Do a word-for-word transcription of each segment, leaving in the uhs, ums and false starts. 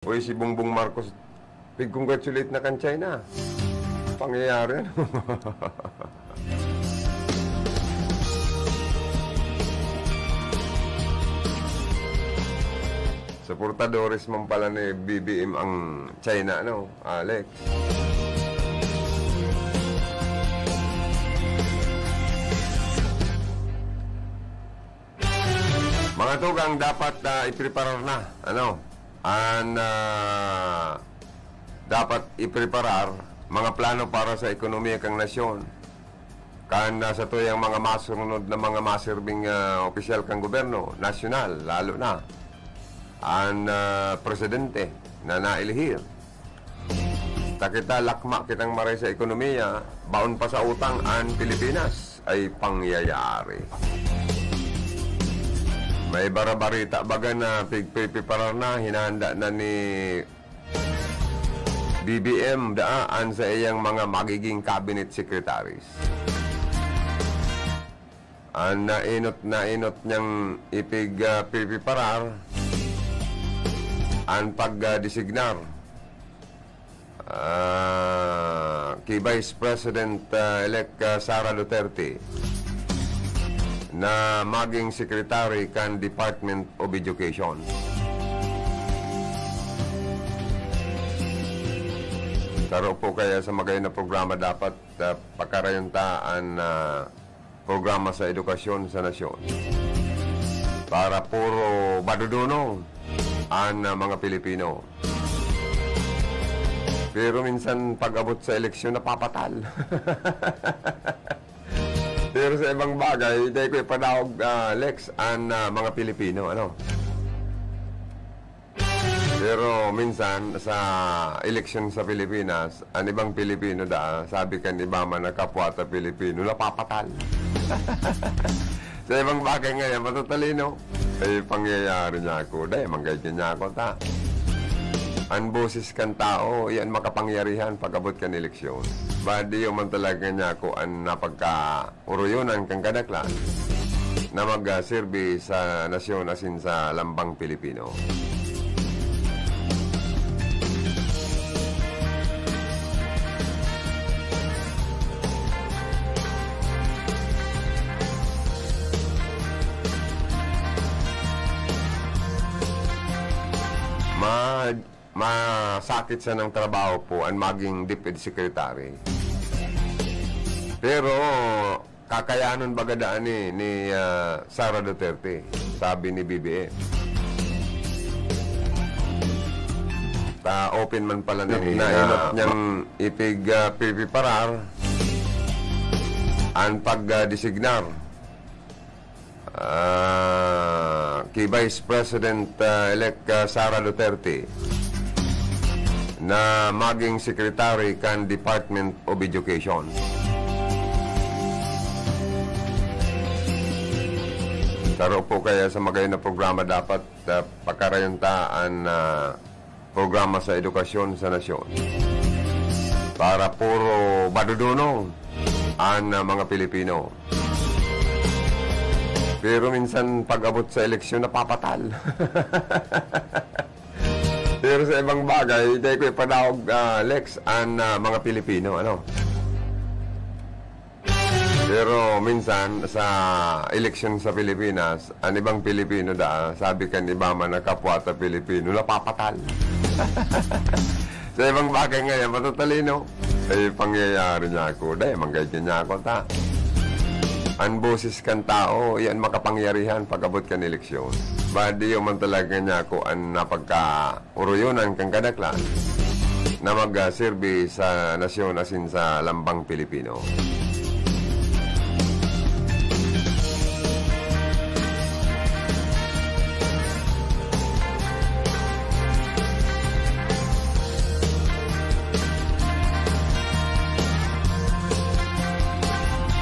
Uy, si Bongbong Marcos, pig-congratulate na kan China. Pangyayari, ano? Suportadores man pala ni B B M ang China, ano, Alex? Mga tugang, dapat, ah, ipreparar na, ano, an, ah, dapat ipreparar mga plano para sa ekonomiya kan nasyon. Kan, ah, satuyang mga masunod na mga maserbing, ah, opisyal kan gobyerno nasyonal, lalo na an, ah, presidente na naelehir. Ta kita, lakma kitang maray sa ekonomiya, baon pa sa utang an Pilipinas. Ay pangyayari. May barabarita baga na pigpipiparar na, hinahanda na ni B B M daa an sa iyang mga magiging cabinet secretaries. An nainot, nainot niyang ipig, ah, pipiparar an pag, ah, designar, ah, ki Vice President, ah, elect, ah, Sara Duterte na maging secretary kan Department of Education. Saro po kaya sa magayon na programa dapat, ah, pakarayon ta an, ah, programa sa edukasyon sa nasyon. Para puro madudunong an, ah, mga Pilipino. Pero minsan, pag-abot sa eleksyon, napapatal. Pero sa ibang bagay, dai ko ipadangog, ah, Lex, an, ah, mga Pilipino, ano? Pero minsan, sa eleksyon sa Pilipinas, an ibang Pilipino daa, sabi kan iba man na kapwa ta Pilipino, napapatal. Sa ibang bagay ngayon, matatalino. Ay, pangyayari niya ako. Dai, manggay niya ako, ta. An boses kan tao, iyan makapangyarihan pag-abot kan eleksyon. Badiyo man talaga niya ako an napagka oroyonan kan kadaklan na magserbi sa nasyon asin sa lambang Pilipino. Ma-, masakit sanang trabaho po an maging DepEd Secretary. Pero kakayanon baga daan ni, ni, ah, Sara Duterte, sabi ni B B M. Ta open man pala ni, na, na inot niyang ipig, ah, pipiparar an pag, ah, designar ah, ki Vice President, ah, elect, ah, Sara Duterte na maging secretary kan Department of Education. Saro po kaya sa magayon na programa dapat, ah, pakarayon ta an, ah, programa sa edukasyon sa nasyon. Para puro madudunong an, ah, mga Pilipino. Pero minsan, pag-abot sa eleksyon, napapatal. Pero sa ibang bagay, dai ko ipadangog, ah, Lex, an, ah, mga Pilipino, ano? Pero minsan, sa eleksyon sa Pilipinas, an ibang Pilipino daa, sabi kan iba man na kapwa ta Pilipino, napapatal. Sa ibang bagay ngayon, matatalino. Ay, pangyayari niya ako. Dai, manggay niya ako, ta. An boses kan tao, iyan makapangyarihan pag-abot kan eleksyon. Badiyo man talaga niya ako an napagka oroyonan kan kadaklan na magserbi sa nasyon asin sa lambang Pilipino.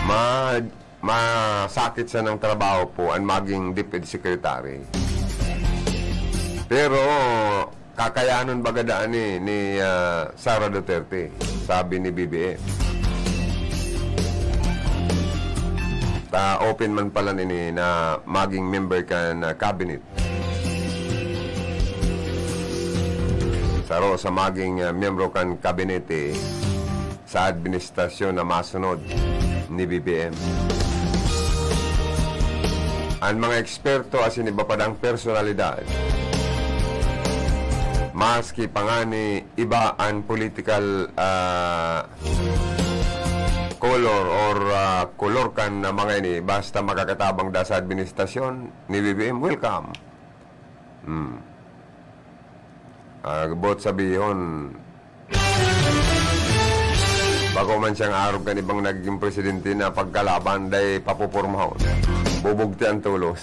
Ma-, masakit sanang trabaho po an maging DepEd Secretary. Pero kakayanon baga daan ni, ni, ah, Sara Duterte, sabi ni B B M. Ta open man pala nini na maging member kan, ah, cabinet. Saro sa maging, ah, miyembro kan kabinete sa administrasyon na masunod ni B B M. An mga eksperto asin iba pa dang personalidad, maski pa ngani iba an political, ah, color or, ah, kolor kan na mga ini, basta makakatabang da sa administrasyon ni B B M, welcome. Hmm. Ah, boot sabihon, bako man siyang arog kan ibang nagiging presidente na pagkalaban, dai papopormahon. Bubugti ang tolos.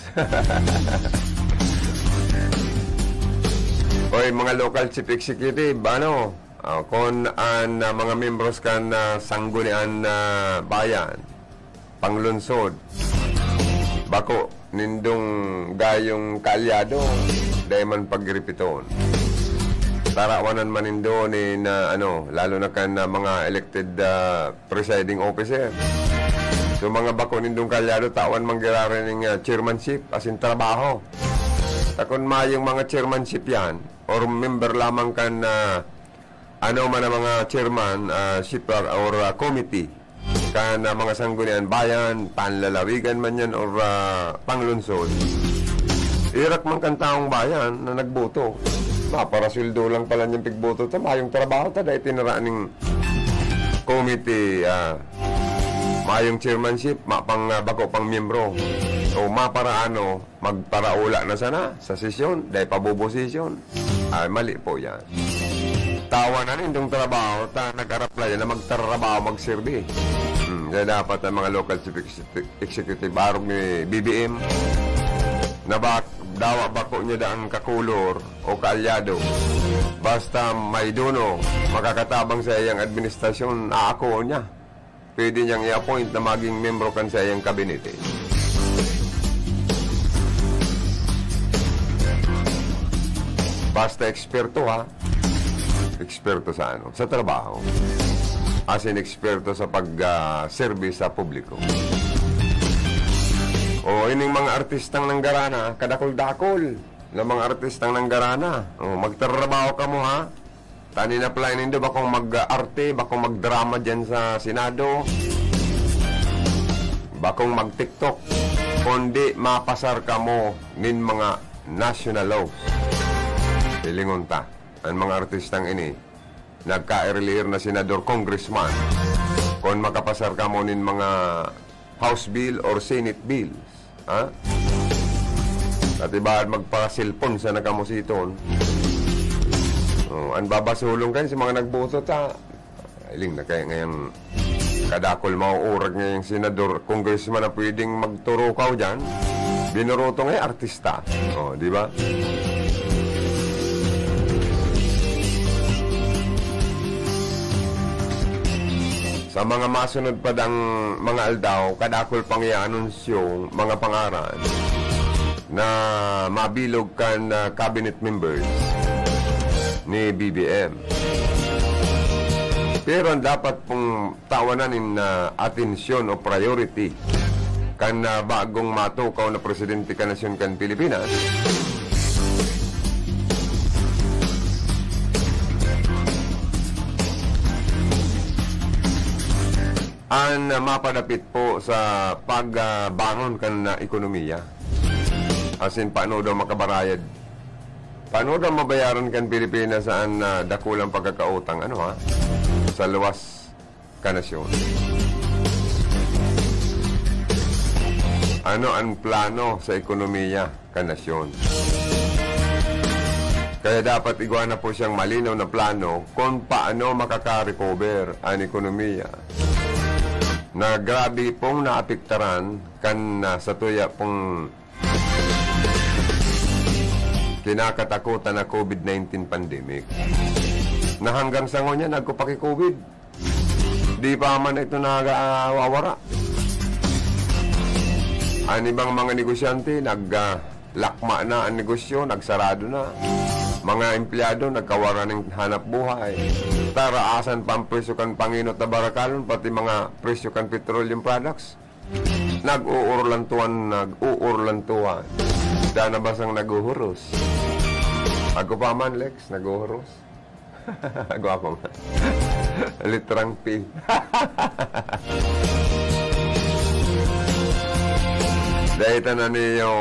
Oy, mga local chief executive, ano, ah, kun an, ah, mga miyembros kan, ah, Sanggunian, ah, Bayan, panglungsod, bako nindong gayong kaalyado, dai man pagripiton. Tarawanan man nindo nin, ah, ano, lalo na kan, ah, mga elected, ah, presiding officer. So, mga bako nindong kaalyado, tawan man giraray ning, ah, chairmanship, asin trabaho. Ta kun mayong mga chairmanship yan, or member lamang kan, ah, ano man ang mga chairman, ah, ship, ah, or, ah, committee, kan, ah, mga sanggunian bayan, panlalawigan man yan or, ah, panglungsod, irak man kan taong bayan na nagboto. Maparasweldo lang pala niyang pigboto ta, mayong trabaho ta, dai tinara ning committee, ah, mayong chairmanship, mapang, ah, bako pang miyembro. O maparaano, magparaula na sana sa sesyon, dai pabobosisyon. Ay, mali po yan. Tawan na nindong trabaho, ta nag-araplay na magtrabaho, magserbi. Hmm, kaya dapat ang mga local chief executive, executive arog ni B B M, na ba, dawa bako niya daan kakulor o kaalyado. Basta may duno, makakatabang sa iyang administrasyon, aakoon niya. Pwede niyang i-appoint na maging membro kan saiyang kabinete. Basta eksperto, ha? Eksperto sa ano? Sa trabaho. As in, eksperto sa pag, ah, serbi sa publiko. O, ining mga artistang nanggarana, kadakul-dakul na mga artistang nanggarana. O, magtrabaho kamo, ha? Tani na play nindo, bakong mag-arte, bakong magdrama diyan sa Senado, bakong mag-TikTok, kundi mapasar kamo nin mga national law. Hilingon ta, an mga artistang ini, nagkairiliir na senador, congressman, kun makapasar kamo nin mga House bill or Senate bills, ha? Katibaad magpa-cellphone sana kamo siton. Oh, an babasolon kayo sa mga nagboto ta, iling na kaya ngayang kadakul mauurag ngayang senador, congressman na pwedeng magturukaw diyan. Binuroto ngay artista. Oh, di ba? Sa mga masunod pa dang mga aldaw, kadakul pang i-anunsyo, mga pangaran na mabilog kan, ah, cabinet members ni B B M. Pero ang dapat pong tawanan nin, ah, atensyon o priority kan, ah, bagong matukaw na presidente kan nasyon kan Pilipinas, an, ah, mapadapit po sa pagbangon kan, ah, ekonomiya. As in, paano daw makabarayad? Paano daw mabayaran kan Pilipinas an, ah, dakulang pagkakautang, ano, ha? Sa luwas kan nasyon. Ano an plano sa ekonomiya kan nasyon? Kaya dapat igwa na po siyang malinaw na plano kung paano makaka-recover an ekonomiya na grabe pong naapektaran kan, ah, satuya pong kinakatakutan na COVID nineteen pandemic, na hanggang sa ngunyan nagkupaki-COVID. Di pa man ito nagawawara. An ibang mga negosyante, nag, ah, lakma na an negosyo, nagsarado na. Mga empleyado, nagkawara nin hanap buhay. Taraasan pa an presyo kan panginot na barakalon, pati mga presyo kan petroleum products. Nag-uurlantuan, nag-uurlantuan. Dana ba sang naghuhuros? Ako pa man, Lex, naghuhuros. Gwapo man. Litrang P. Dai ta na niyo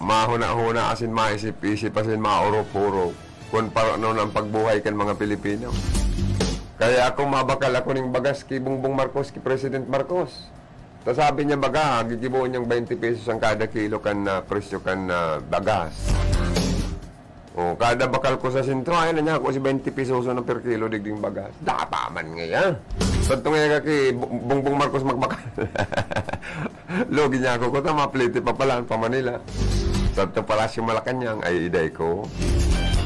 mahuna-huna asin maisip-isip asin maurop-urop kun paano na ang pagbuhay kan mga Pilipino. Kaya ako mabakal ako ning bagas ki Bongbong Marcos, ki President Marcos. Ta sabi niya, baga, gigibohon niyang twenty pesos ang kada kilo kan, ah, presyo kan, ah, bagas. O, kada bakal ko sa sentro, ayaw na niya ako si twenty pesos na per kilo digding bagas. Dapa man ngaya. Sadto ngaya ka ki Bu-, Bongbong Marcos magbakal. Lugi niya ako, kuta maplete pa pala pa Manila. Sadto Palasyo Malacañang, ay iday ko.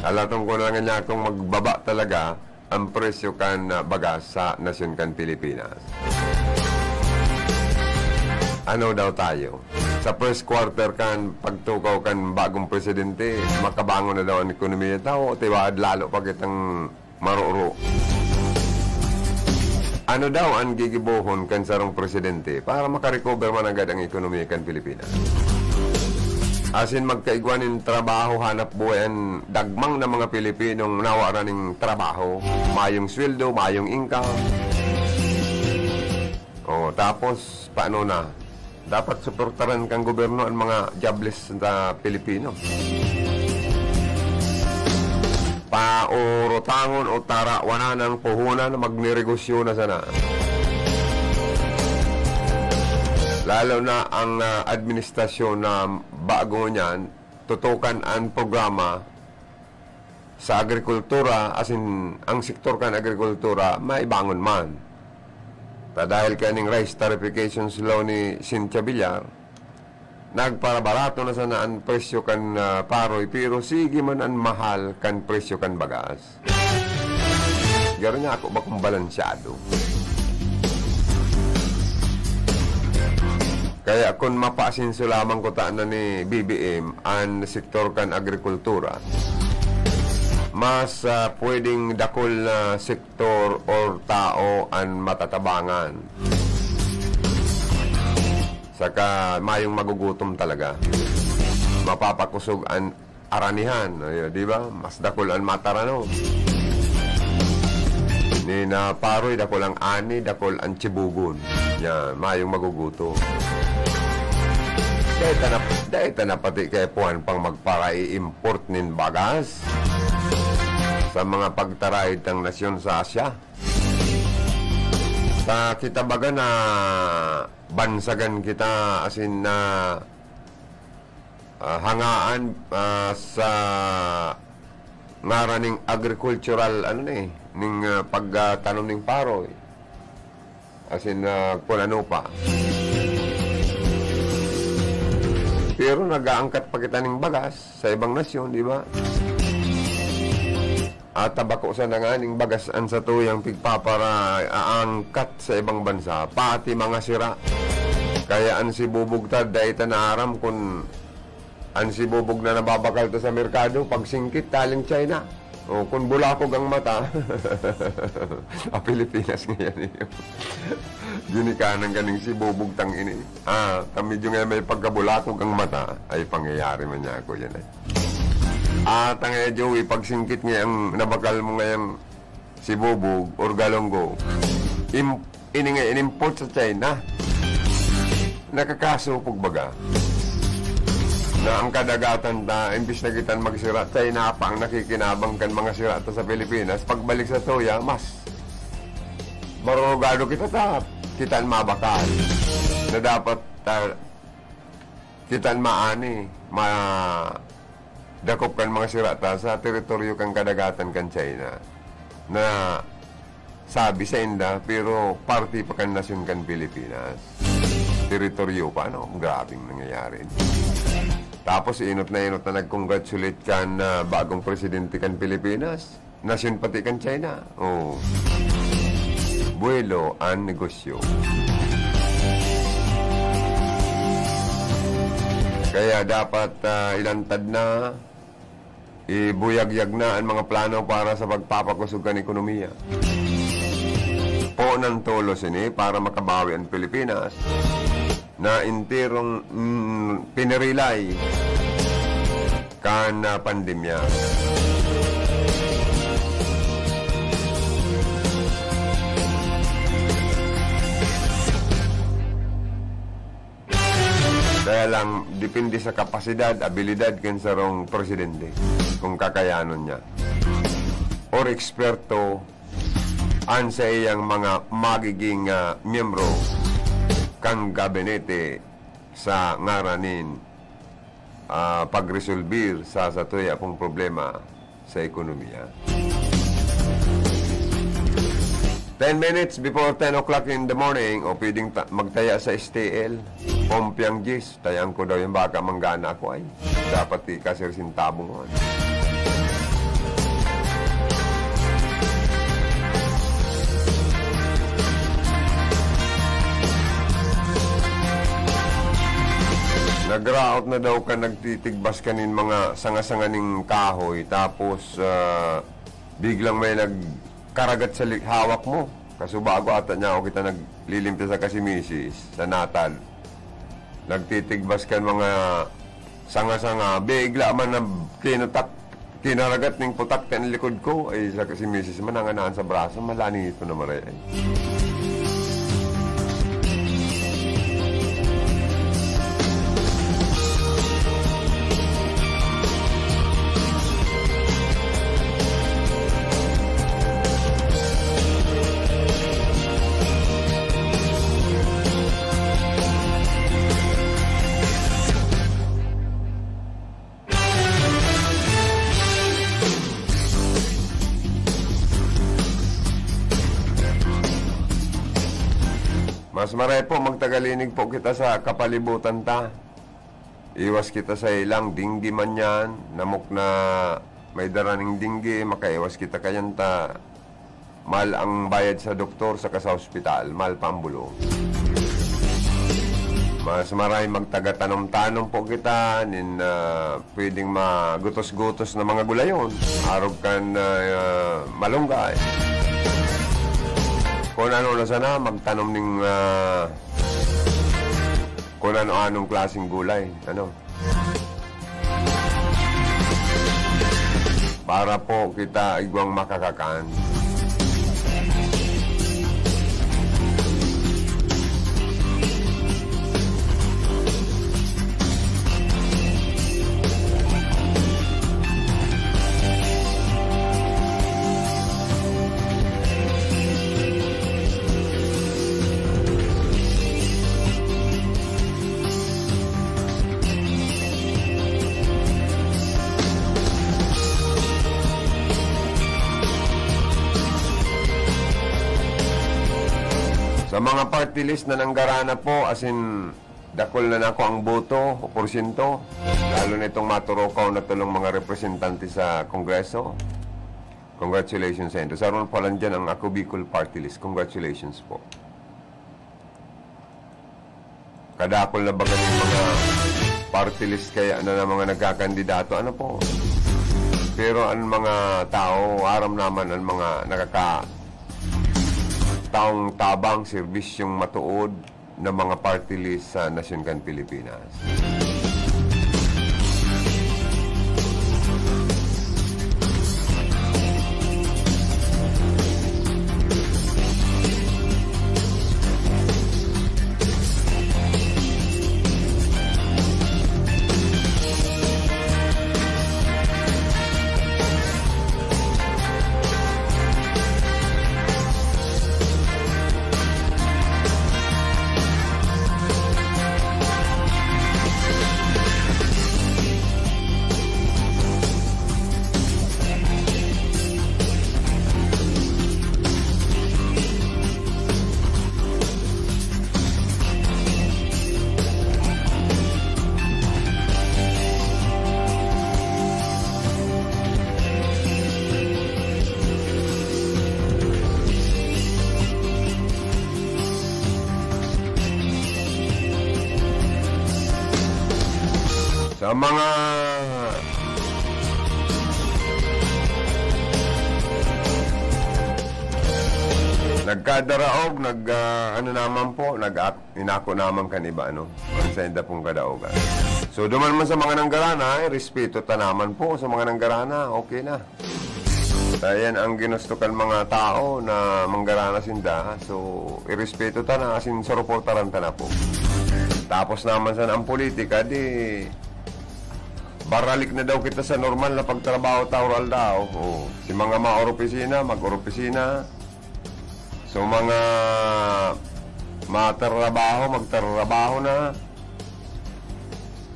Alatong ko na lang niya akong magbaba talaga ang presyo kan, ah, bagas sa nasyon kan Pilipinas. Ano daw tayo? Sa first quarter kan pagtukaw kan bagong presidente, makabangon na daw ang ekonomiya ta o tiwaad lalo pa kitang maroro? Ano daw ang gigibohon kan sarong presidente para makarecover man agad ang ekonomiya kan Pilipinas? Asin magkaigwa nin trabaho, hanap buhay an dagmang na mga Pilipinong nawaran nin trabaho, mayong sweldo, mayong income. O, tapos, paano na? Dapat suportaran kan gobyerno an mga jobless na Pilipino. Paurutangon o tarawanan ang puhunan na magnegosyo na sana. Lalo na ang, ah, administrasyon na bago niyan, tutukan an programa sa agrikultura, asin ang sektor kan agrikultura, maibangon man. Ta dahil kaning rice tarification law ni Cynthia Villar, nagparabarato na sana an presyo kan, ah, paroy, pero sige man an mahal kan presyo kan bagas. Garo niya ako ba kung balansyado? Kaya kun mapaasenso lamang kuta na ni B B M an sektor kan agrikultura, mas, ah, pwedeng dakul na sektor or tao an matatabangan. Saka mayong magugutom talaga. Mapapakusog an aranihan, ayo, di ba? Mas dakul an mataranom. Ni na paroy, dakul ang ani, dakul an tsibugon. Yan, mayong magugutom. Dai ta na, dai ta na pati kaipuhan pang magpara-i-import nin bagas sa mga pagtaraid tang nasyon sa Asia. Sa kita baga na bansagan kita, asin na ah, hangaan, ah, sa ngaran ning agricultural, ano ni, ning, ah, pagtanom ning paroy. As in, ah, kung ano pa. Pero nag-aangkat pa kita ning bagas sa ibang nasyon, di ba? At tabako sana nganing bagas an satuyang pigpapara-, aangkat sa ibang bansa, pati mga sira. Kaya an sibubog ta, dai ta naaram kun an sibubog na nababakal ta sa merkado, pagsingkit, taling China. O, kun bulakog ang mata, a Pilipinas ngayon iyo. Ginikanan kaning sibubog tang ini. Ah, ta medyo nga may pagkabulakog ang mata, ay pangyayari man niya ako yan, eh. Ah, tanga, Joey, pagsingkit ngayang nabakal mo ngayang sibubog or galonggo, im-, ini nga inimport sa China. Nakakasupog baga na ang kadagatan ta, imbis na kitan magsira, China pa ang nakikinabang kan mga sira ta sa Pilipinas. Pagbalik sa tuya, mas marurugado kita ta, kitan mabakal na dapat ta, kitan maani, ma-, dakop kan mga sira ta sa teritoryo kan kadagatan kan China na sabi sa inda, pero parte pa kan nasyon kan Pilipinas. Teritoryo pa, no? Grabeng nangyayari. Tapos, inot na inot na nag-congratulate kan, ah, bagong presidente kan Pilipinas. Nasyon pati kan China. Oh. Buwelo an negosyo. Kaya dapat, ah, ilantad na, ibuyagyag na an mga plano para sa pagpapakosog kan ekonomiya. Poon tolos ini para makabawi an Pilipinas na enterong, mm, pinirilay kan, ah, pandemya. Kaya lang, depende sa kapasidad, abilidad kan sarong presidente, kung kakayanon niya. Or eksperto, an sa iyang mga magiging, ah, miyembro kan gabinete sa ngaran nin, ah, pagresolbir sa satuya pong problema sa ekonomiya. Ten minutes before ten o'clock in the morning, o pwedeng ta-, magtaya sa S T L, Pompiang Jis, tayaan ko daw yung baka manggana ako ay. Dapat di ka, Sir Sintabong, oh. Nagraot na daw ka, nagtitigbas ka nin mga sanga-sanga ning kahoy, tapos, ah, biglang may nagkaragat sa li-, hawak mo. Kasubago ata niya ako kita naglilimpya sa kasi misis, sa natal. Nagtitigbas kan mga sanga-sanga, bigla man na kinutak, kinaragat ning putak kan likod ko. Ay, sa kasi misis man, nanganaan sa braso, malani ito na maray. Mas maray po, magtagalinig po kita sa kapalibutan ta. Iwas kita sa ilang dinggi man yan, namok na may dara ning dinggi, makaiwas kita kayan ta. Mahal ang bayad sa doktor saka sa ospital, mahal pa ang bulong. Mas maray magtagatanom-tanom po kita nin, ah, pwedeng magutos-gutos na mga gulayon, arog kan, ah, malunggay. Kung ano na sana, magtanom ning, ah, kung ano-anong klaseng gulay, ano. Para po kita igwang makakakan. Sa mga party list na nanggarana po, as in, dakul na nako ang boto o porsyento, lalo na itong maturukaw na tulong mga representante sa Kongreso. Congratulations sa inyo. Sa Ron Palandian ang Ako Bicol Party List. Congratulations po. Kadakol na baga ning mga party list kaya na, na mga nagkakandidato, ano po? Pero ang mga tao, aram naman ang mga nakaka-, taong tabang, serbisyong matuod na mga party list sa nasyon kan Pilipinas. Sa mga nagkadaraog, nag, ah, ano naman po, nag-, inako naman kan iba, ano? Ang sa inda pong kadaogan. So, duman man sa mga nanggarana, eh, respeto ta naman po sa mga nanggarana, okay na. Ayan ang ginusto kan mga tao na manggarana sinda. So, irespeto ta na, asin suruportaran ta na po. Tapos naman sana ang politika, di baralik na daw kita sa normal na pagtrabaho ta aroaldaw. O, si mga maoropisina, mag-oropisina. So, mga matrabaho, magtrabaho na.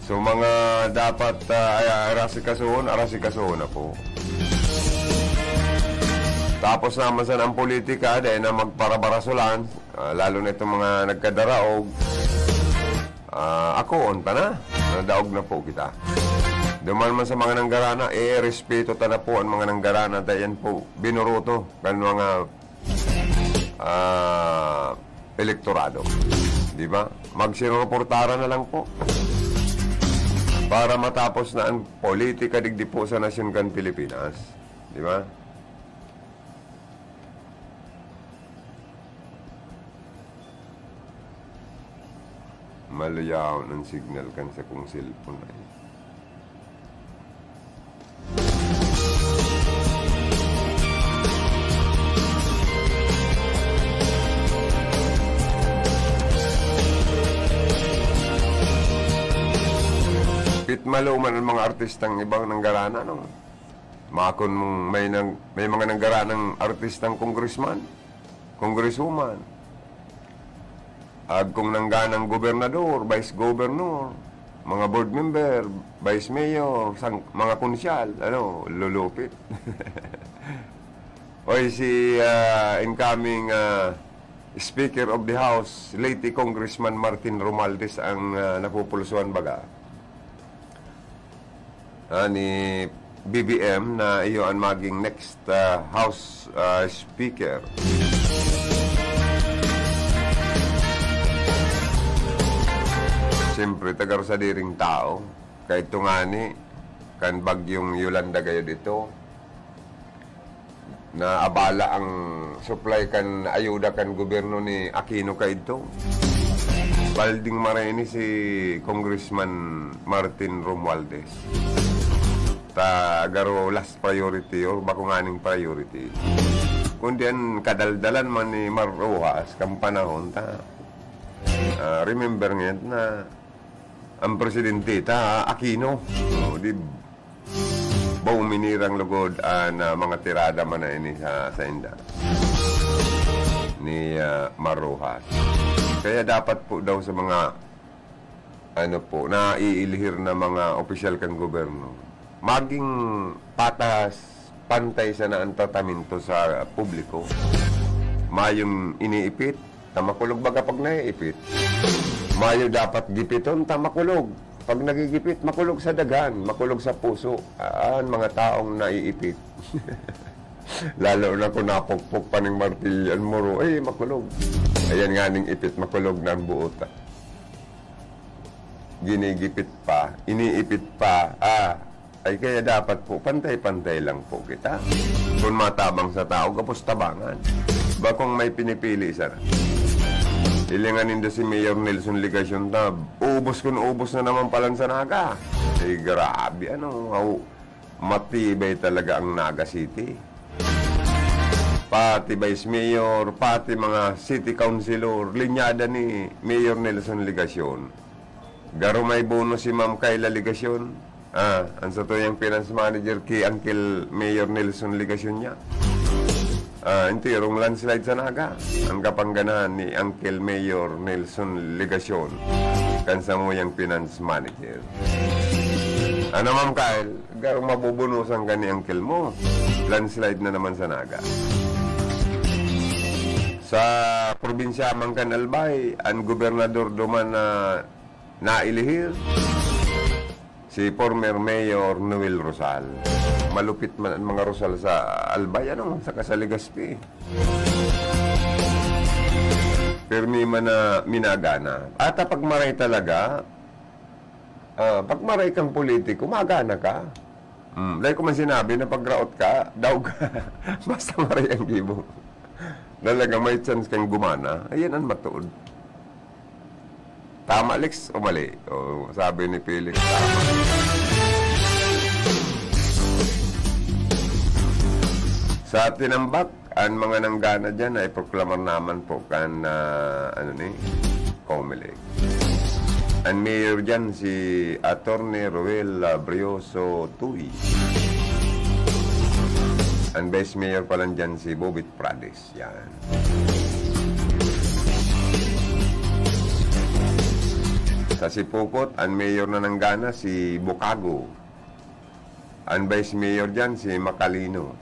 So, mga dapat, ah, ay, arasikasuhon, arasikasuhon na po. Tapos naman sana ang politika, dahil na magparabarasolan, ah, lalo na itong mga nagkadaraog, ah, akoon ta na, nadaog na po kita. Duman man sa mga nanggarana, eh, respeto ta na po ang mga nanggarana, dahil yan po, binuruto, kan mga, ah, elektorado. Di ba? Magsinuportara na lang po para matapos na ang politika digdi po sa nasyon kan Pilipinas. Di ba? Maluyaw ang signal kan sa kong cellphone ay. Pitmalo man ang mga artistang ibang nanggarana, no? Makon mong may nang-, may mga nanggaranang artistang congressman, congresswoman. Agkong nangganang gobernador, vice governor, mga board member, vice mayor, sang-, mga konsyal, ano, lulupit. Oy, si, ah, incoming, ah, Speaker of the House, late Congressman Martin Romualdez ang, ah, napupulsuhan baga. Ah, ni B B M na iyo ang maging next, ah, House, ah, Speaker. Siyempre, taga Rosadiring tao. Kaidto ngani, kan bagyong Yolanda gayod ito, naabala ang supply kan ayuda kan gobyerno ni Aquino kaidto. Balding mareni si Congressman Martin Romualdez. Ta garo last priority or bako nganing priority. Kundi an kadaldalan man ni Mar Roxas kan panahon ta, ah, remember ngayon na ang presidente ta, Aquino. O, di, bauminirang lugod an, ah, mga tirada man na ini sa, sa inda ni, ah, Mar Roxas. Kaya dapat po daw sa mga, ano po, naiilihir na mga opisyal kan gobyerno, maging patas, pantay sana ang tratamento sa publiko. Mayong iniipit, ta makulog baga pag naiipit. Mayo dapat gipiton, ta makulog. Pag nagigipit, makulog sa daghan, makulog sa puso. An mga taong naiipit. Lalo na kung napukpok pa ning martilyo an muro, eh, makulog. Ayan nga ning ipit, makulog na ang buot. Ginigipit pa, iniipit pa, ah, ay kaya dapat po, pantay-pantay lang po kita. Kung matabang sa tao, gapos tabangan. Bakong may pinipili sana. Hilingan nindo si Mayor Nelson Legacion ta, ubos kun ubos na naman palan sa Naga. Eh, grabe, ano, aw, matibay talaga ang Naga City. Pati Vice Mayor, pati mga City Councilor, linyada ni Mayor Nelson Legacion. Garo may bono si Ma'am Kayla Legacion. Ah, ang satuyang finance manager ki Uncle Mayor Nelson Legacion niya. Ah, enterong landslide sa Naga. Ang kapangganahan ni Uncle Mayor Nelson Legacion kan samuyang finance manager. Ano, Ma'am Kyle? Garo mabubunusan ka ni uncle mo. Landslide na naman sa Naga. Sa probinsya man kan Albay, ang gobernador duman na nailihir, si former Mayor Noel Rosal. Malupit man ang mga Rosal sa Albay, ano, saka sa Legazpi. Pirmi man na minagana. Ata pag maray talaga, ah, pag maray kang politiko, magana ka. Hmm, dahil ko man sinabi na pagraot ka, daog ka. Basta maray ang gibo. Talaga may chance kang gumana. Ayan ang matuod. Tama, Lex, o mali? O, sabi ni Felix, tama. Sa tinambak, ang mga nanggana dyan ay proklamar naman po kan, ah, ano ni, Comelec. An mayor diyan si Attorney Roel, ah, Brioso Tuy. An vice mayor pala diyan si Bobit Prades. Yan. Sa Sipocot, an mayor na nanggana si Bukago. An vice mayor diyan si Macalino.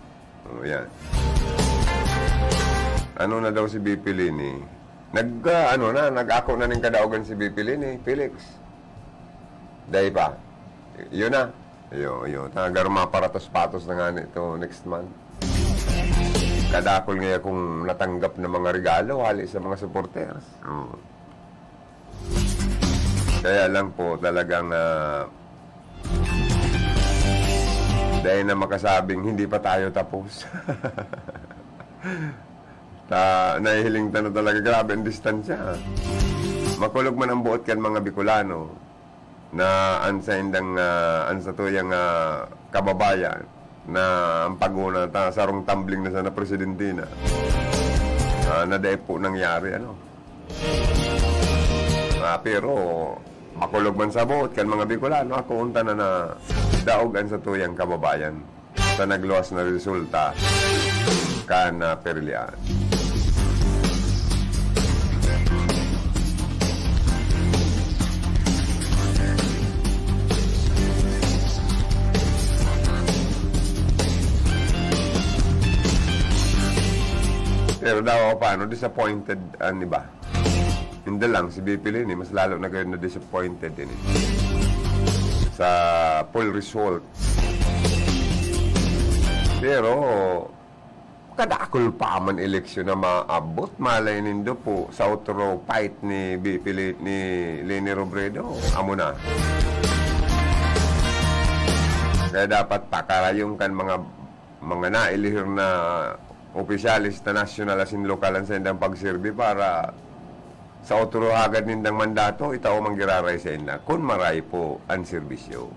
Oh, yan. Ano na daw si B P Leni? Nag, ah, ano na, nag-ako na ning kadaogan si B P Leni, Felix. Dai pa. Yun na. Iyo, iyo. Tagar maparatos-patos na nga nito next month. Kadakul nga akong natanggap na mga regalo hali sa mga supporters. Oo. Kaya lang po, talagang, ah, dai na makasabing hindi pa tayo tapos. Ta-, nahihiling ta na talaga, grabe ang distansya. Makulog man ang buot kan mga Bicolano na an saindang, ah, an satuyang, ah, kababayan na ang paguna ta, sarong tumbling na sana presidente na. Ah, na dai po nangyari, ano. Ah, pero makulog man sa buot kan mga Bicolano, ako unta na na daog an satuyang kababayan sa nagluwas na resulta kan, ah, perilian. Pero daw, paano, disappointed an iba. Inda lang, si B P Leni, mas lalo na kayo na-disappointed din eh. Sa poll result. Pero, kadakul pa man eleksyon na maabot, malay nindo po, sa otro fight ni B P Le-, ni Leni Robredo, amo na. Kaya dapat pakarayon kan mga, mga nailihir na opisyales na nasyonal asin lokal an saindang pagserbi para sa otro hagad nindang mandato, itao man giraray sainda, kun maray po an serbisyo.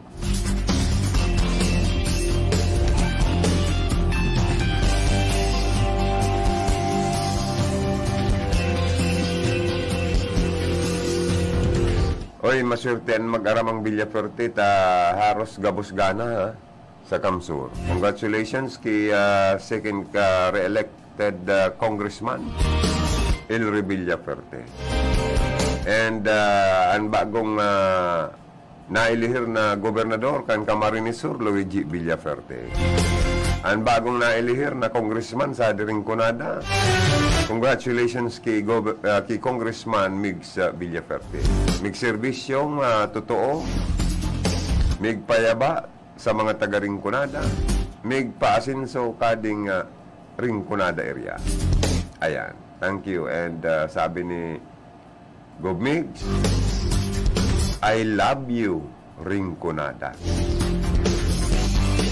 Oy, maswerte an mag-aramang Villafuerte ta haros gabos gana, ha? Sa CamSur. Congratulations ki, ah, second ka re-elected, ah, Congressman, Elry Villafuerte. And, ah, an bagong, ah, nailihir na gobernador kan Camarines Sur, Luigi Villafuerte. An bagong nailihir na congressman sa Rinconada. Congratulations ki Gob-, ah, ki Congressman Migs, ah, Villafuerte. Migserbisyong, ah, totoo, migpayaba, sa mga taga Rinconada, migpaasenso kading, ah, Rinconada area. Ayan. Thank you. And, ah, sabi ni Gob Migs, "I love you, Rinconada."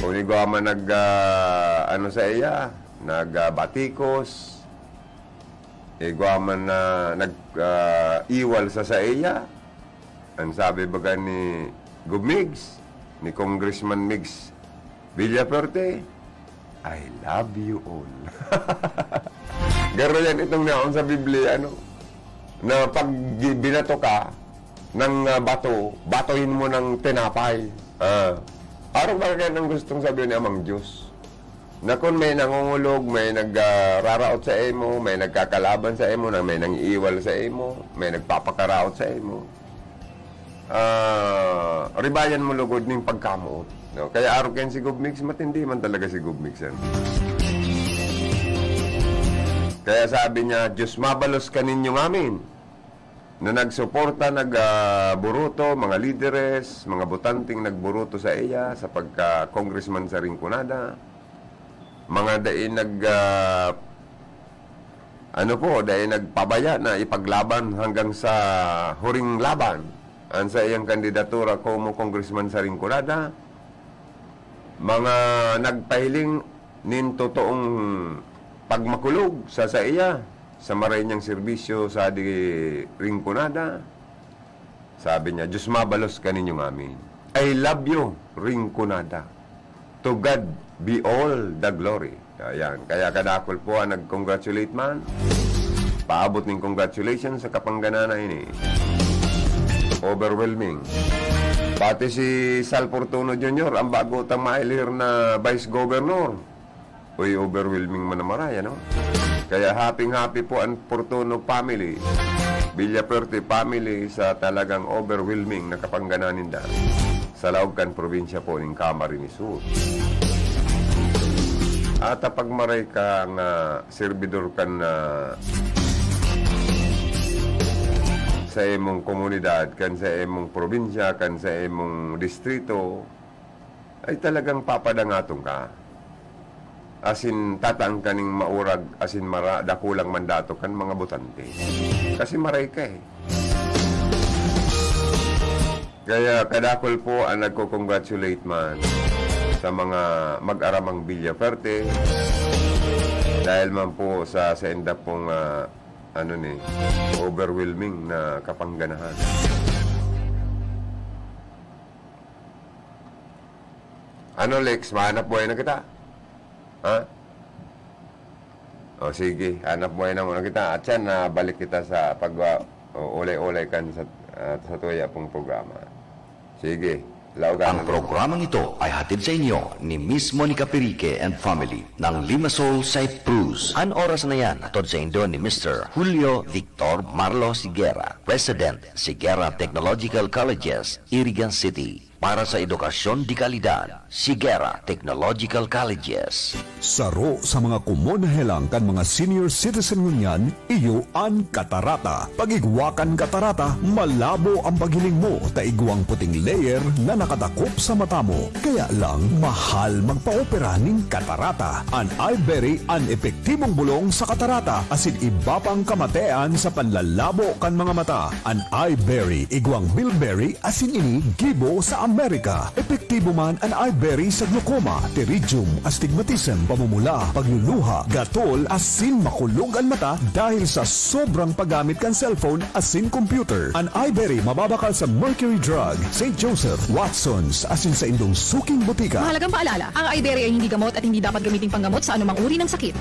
Kung igwa man nag, ah, ano sa iya, nag, ah, batikos, igwa man na nag, ah, iwal sa saiya, an sabi baga ni Gob Migs, ni Congressman Migs Villafuerte, "I love you all." Garo yan itong naon sa Biblia, ano? Na pag gi-, binato ka ng, ah, bato, batohin mo ng tinapay. Ah. Arog ba kaya nang gustong sabihin ni Amang Diyos? Na kun may nangungulog, may nag, ah, raraot sa imo, may nagkakalaban sa imo, na may nangiiwal sa imo, may nagpapakaraot sa imo, ah, ribayan mo lugod ning pagkamoot, no? Kaya arog kayan si Gob Migs, matindi man talaga si Gob Migs, ano? Kaya sabi niya, "Diyos mabalos kaninyo ngamin." Na nagsuporta, nag, ah, buruto, mga lideres, mga botanteng nagburuto sa iya sa pagka-congressman sa Rinconada. Mga dai nag, ah, ano po, dai nagpabaya na ipaglaban hanggang sa huring laban an saiyang kandidatura komo congressman sa Rinconada. Mga nagpahiling nin totoong pagmakulog sa saiya, sa maray niyang serbisyo sa di Rinconada. Sabi niya, "Diyos mabalos kaninyo ngamin. I love you, Rinconada. To God be all the glory." Ayan. Kaya kadakul po ang nag-congratulate man. Paabot ning congratulations sa kapanggana na ini. overwhelming. Pati si Sal Fortuno Junior, ang bago tang mailihir na Vice Governor. Uy, overwhelming man na maray, ano? Kaya happy-happy po ang Fortuno family, Villafuerte family sa talagang overwhelming na kapangganahan ninda sa laog kan probinsya po ning Camarines Sur. At pag maray ka nga servidor kan, ah, sa imong komunidad, kan sa imong probinsya, kan sa imong distrito, ay talagang papadangaton ka. Asin tataan ka ning maurag, asin mara-, dakulang mandato kan mga botante. Kasi maray ka eh. Kaya kadakul po ang nagko-congratulate man sa mga mag-aramang Villafuerte dahil man po sa, sa inda pong, ah, ano ni, overwhelming na kapangganahan. Ano, Lex? Mahanap buhay na kita? Ha? O, sige. Hanap buhay na muna kita. At yan, ah, balik kita sa pag, ah, o, ulay-ulay kan sa, ah, sa tuya pong programa. Sige. Laogan Ang na programang ito ay hatid sa inyo ni Miss Monica Pirique and family ng Limassol, Cyprus. An oras na yan, hatod sa indo ni Mister Julio Victor Marlo Sigera, President, Sigera Technological Colleges, Iriga City. Para sa edukasyon de kalidad, Sigera Technological Colleges. Saro sa mga komon na helang kan mga senior citizen ngunyan, iyo an katarata. Pag igwa kan katarata, malabo ang paghiling mo ta igwang puting layer na nakadakop sa mata mo. Kaya lang, mahal magpaopera ning katarata. An Iberry an epektibong bulong sa katarata asin iba pang kamatean sa panlalabo kan mga mata. An Iberry, igwang bilberry, asin ini gibo sa Amerika. Epektibo man an Iberry sa glaucoma, pterygium, astigmatism, pamumula, pagluluha, gatol, asin makulog an mata dahil sa sobrang paggamit kan cellphone asin computer. An Iberry mababakal sa Mercury Drug, Saint Joseph, Watson's, asin sa indong suking botika. Mahalagang paalala, ang Iberry ay hindi gamot at hindi dapat gamiting panggamot sa anumang uri ng sakit.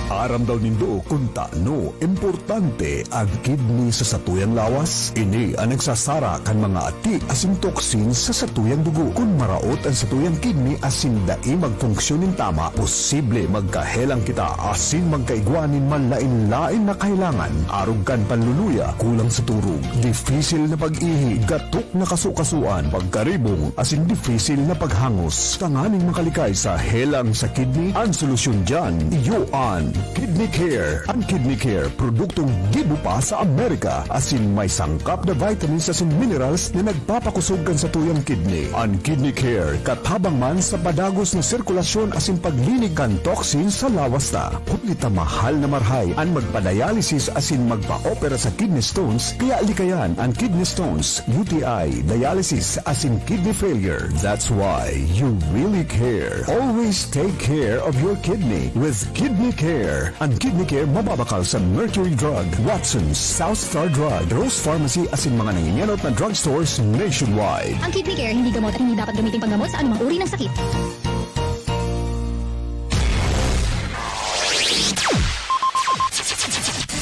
Aram daw nindo kun tano importante an kidney sa satuyang lawas? Ini an nagsasara kan mga ati asin toxins sa satuyang dugo. Kun maraot an satuyang kidney asin dai magfunksyon nin tama, posible magkahelang kita asin magkaigwa nin manlaen-laen na kahelangan, arog kan panluluya, kulang sa turog, difisil na pag-ihi, gatok na kasukasuan, pagkaribong, asin difisil na paghangos. Tanganing makalikay sa helang sa kidney, an solusyon diyan, iyo an Kidney Care. An Kidney Care, produktong gibo pa sa Amerika, asin may sangkap na vitamins asin minerals na nagpapakusog kan satuyang kidney. An Kidney Care, katabang man sa padagos na sirkulasyon asin paglinig kan toxin sa lawas ta. Huli ta mahal na marahay an magpa-dialysis asin magpa-opera sa kidney stones, kaya likayan an kidney stones, U T I, dialysis, asin kidney failure. That's why you really care. Always take care of your kidney with Kidney Care. An Kidney Care mababakal sa Mercury Drug, Watson's, South Star Drug, Rose Pharmacy asin mga nangingenot na drugstores nationwide. Ang Kidney Care hindi gamot at hindi dapat gamitin panggamot sa anumang uri ng sakit.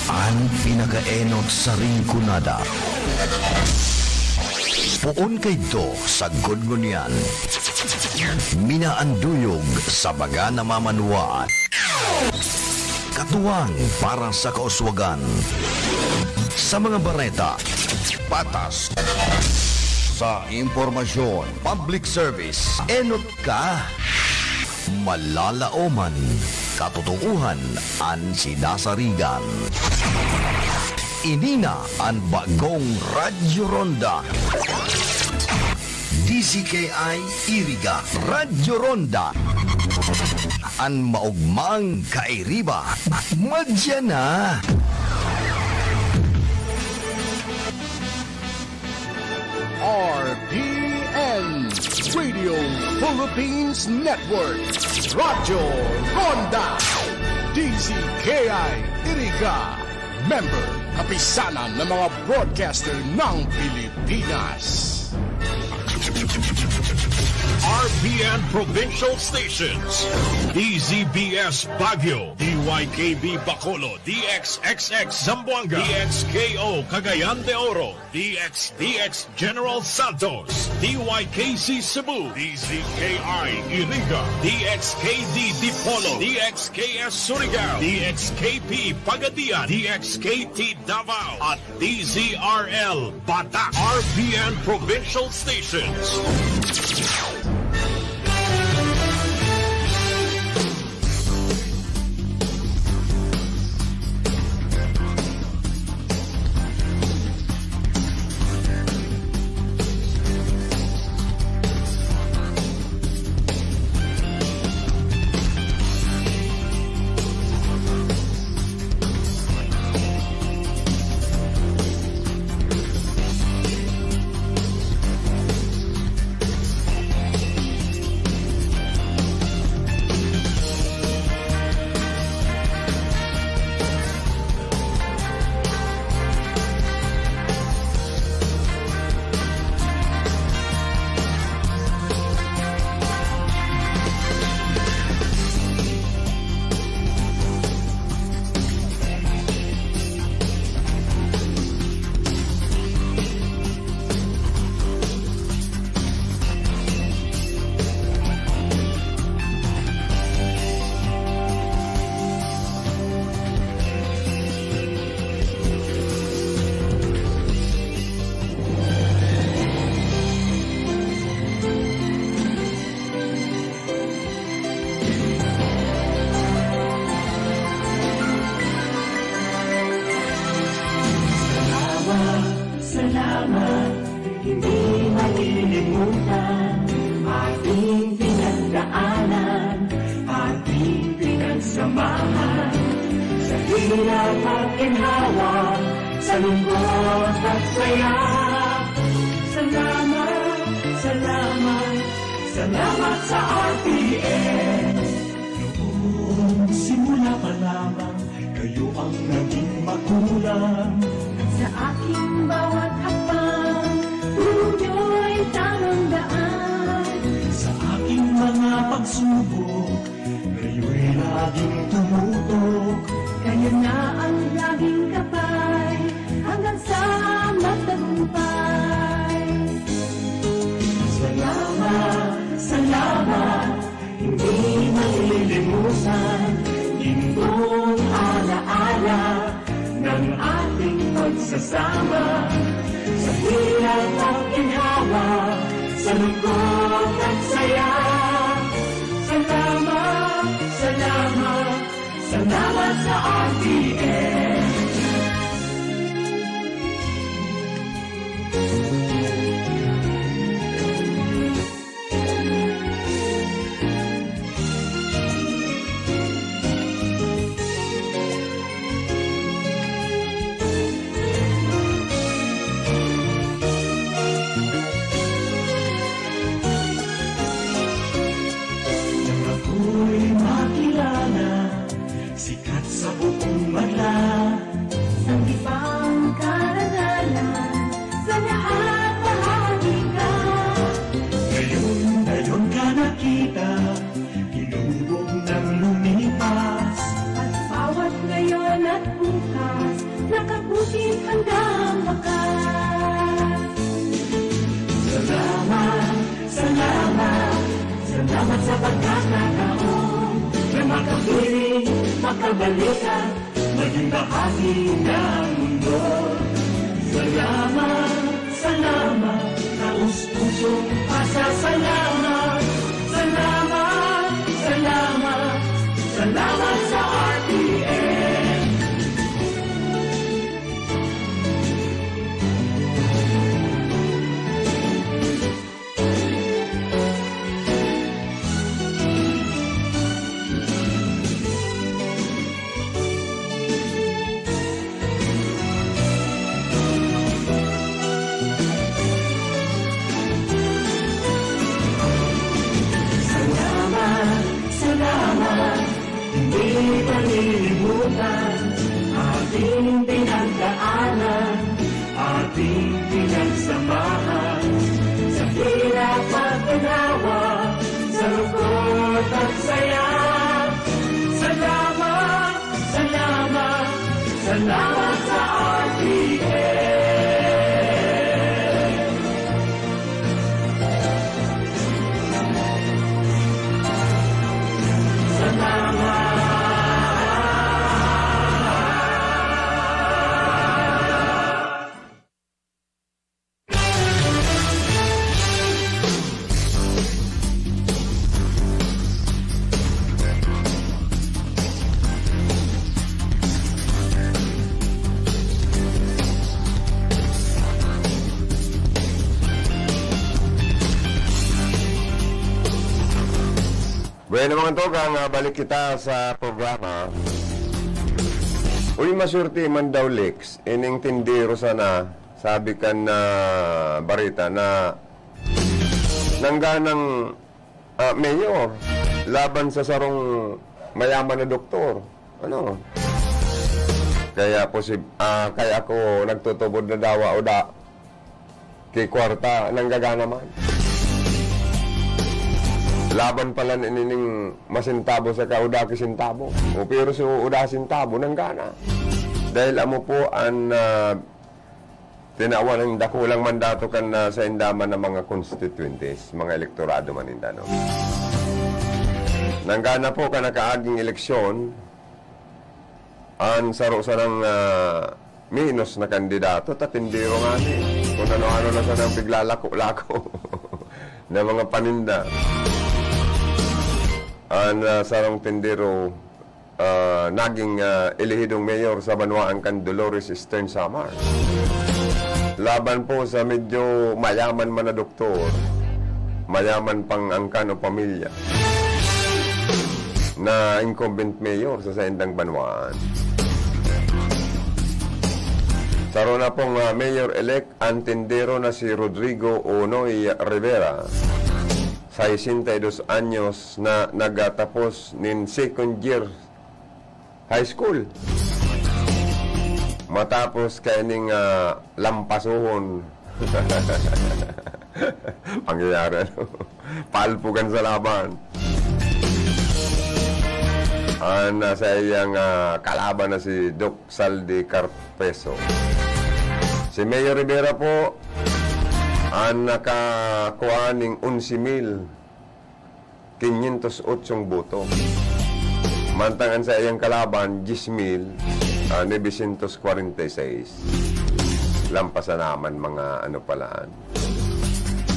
An pinakaenot sa Rinconada. Poon kaidto sa Gudngon yan. Minaanduyog sa mga namamanwaan. Katuwang para sa kauswagan. Sa mga bareta, patas. Sa impormasyon, public service, enot ka. Malalaoman, katotoohan an sinasarigan. Ini na an bagong Radyo Ronda. D Z K I Iriga, Radyo Ronda. An maogmang kairiba, madya na. R P N, Radio Philippines Network, Radyo Ronda, D Z K I Iriga, member, Kapisanan ng mga Broadcaster ng Pilipinas. R B N Provincial Stations, D Z B S Baguio, D Y K B Bacolod, D X X X Zamboanga, D X K O Cagayan de Oro, D X D X General Santos, D Y K C Cebu, D Z K I Iriga, D X K D Dipolog, D X K S Surigao, D X K P Pagadian, D X K T Davao, at D Z R L Batak, R B N Provincial Stations. Salamat, salamat, hindi malilimutan ating pinagdaanan, ating pinagsamahan, sa hirap at ginhawa, sa lungkot at saya. Salamat, salamat, salamat sa R T N. Noon, simula pa lamang, kayo ang naging magulang. Sa aking bawat hakbang, turo niyo'y tamang daan. Sa aking mga pagsubok, kayo'y laging tumutok. Kayo na ang laging gabay, hanggang sa magtagumpay. Salamat, salamat, hindi malilimutan, gintong alaala ng ating pagsasama. Sa hirap at ginhawa, sa lungkot at saya. Salamat, salamat, salamat sa R T N. Nang ako'y makilala, sikat sa buong bansa. Sanggipang karangalan, sa lahat bahagi ka. Ngayon, ngayon ka nakita, hinubog nang lumipas. At bawat ngayon at bukas, nakabuti hanggang wakas. Salamat, salamat, salamat sa pagkakataon na makapiling, makabalikan, maging bahagi ng mundo. Salamat, salamat, taos-pusong pasasalamat. Salamat, salamat, salamat sa R T N. Salamat, salamat, hindi malilimutan ating pinagdaanan, ating pinagsamahan, sa hirap at ginhawa. Bueno, mga tugang, ah, balik kita sa programa. Uy, maswerte man daw, Lex. Ining tindero sana, sabi kan, ah, barita na nangganang, ah, mayor laban sa sarong mayaman na doktor. Ano? Kaya posib-, ah, kaya ako nagtutubod na dawa o da, ki kwarta, nanggagana man. Laban pala nining masintabo saka uda ki sintabo. O, pero si uda sintabo, nanggana. Dahil amo po an, ah, tinawan ng dakulang mandato kan, ah, sainda man ng mga constituentes, mga elektorado man ninda, no? Nanggana po kan nakaaging eleksyon, an saro sanang, ah, menos na kandidato, ta tindero ngani. Kung ano-ano na sanang piglalako-lako na mga paninda. An, ah, sarong tindero, ah, naging, ah, elehidong mayor sa banwaan kan Dolores, Eastern Samar. Laban po sa medyo mayaman man na doktor, mayaman pang angkan o pamilya, na incumbent mayor sa saindang banwaan. Saro na pong, ah, mayor-elect an tindero na si Rodrigo Unoy Rivera, sesenta y dos anyos, na nagtapos nin second year high school. Matapos kaining, ah, lampasohon. Pangyayari, ano? Palpugan sa laban. An, ah, saiyang, ah, kalaban na si Doc Saldi Carpeso. Si Mayor Rivera po, an nakakua ning onse mil quinientos ocho boto. Mantang an saiyang kalaban, diyes mil, ah, novecientos kwarenta y seis. Lampasan naman mga ano palaan,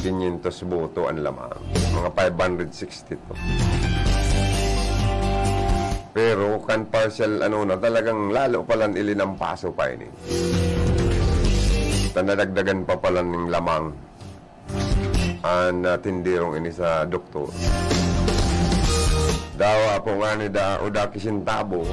quinientos boto an lamang. Mga five hundred sixty-two. Pero kan partial, ano na, talagang lalo palan ilinampaso pa ini. Ta nadagdagan pa palan ning lamang an, ah, tinderong ini sa doktor. Dawa po ngani da, o da ki sentabo.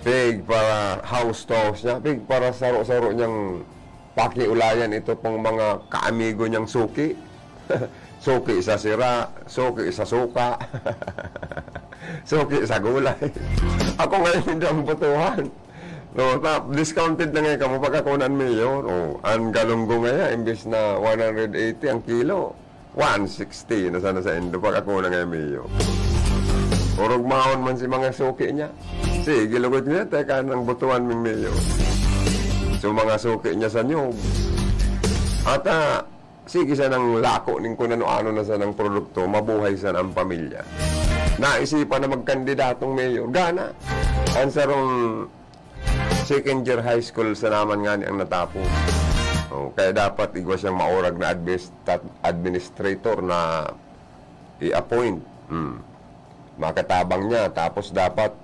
Pig para house to house niya, pig para saro-saro niyang pakiulayan ito pong mga kaamigo niyang suki. Suki sa sira, suki sa suka, suki sa gulay. Ako ngayon hindi ang botohan. No, ta-, discounted na ngayon kamo pagkakuna an mayor. Oh, an galunggong ngaya, imbes na one hundred eighty ang kilo, one sixty na sana saindo pagkakuna ngayon mayor. Orog mahon man si mga suki niya. Sige, lugod niya, teka nang botohan ming mayor. So, mga suki niya sa niyog. At, ah, sige sanang lako ning kun ano-ano na sanang produkto, mabuhay sana ang pamilya. Naisipan na magkandidatong mayor. Gana. An sarong second year high school sana man ngani ang natapos. Oh, kaya dapat igwa siyang maurag na adminis-, administrator na i-appoint. Hmm. Makatabang niya. Tapos dapat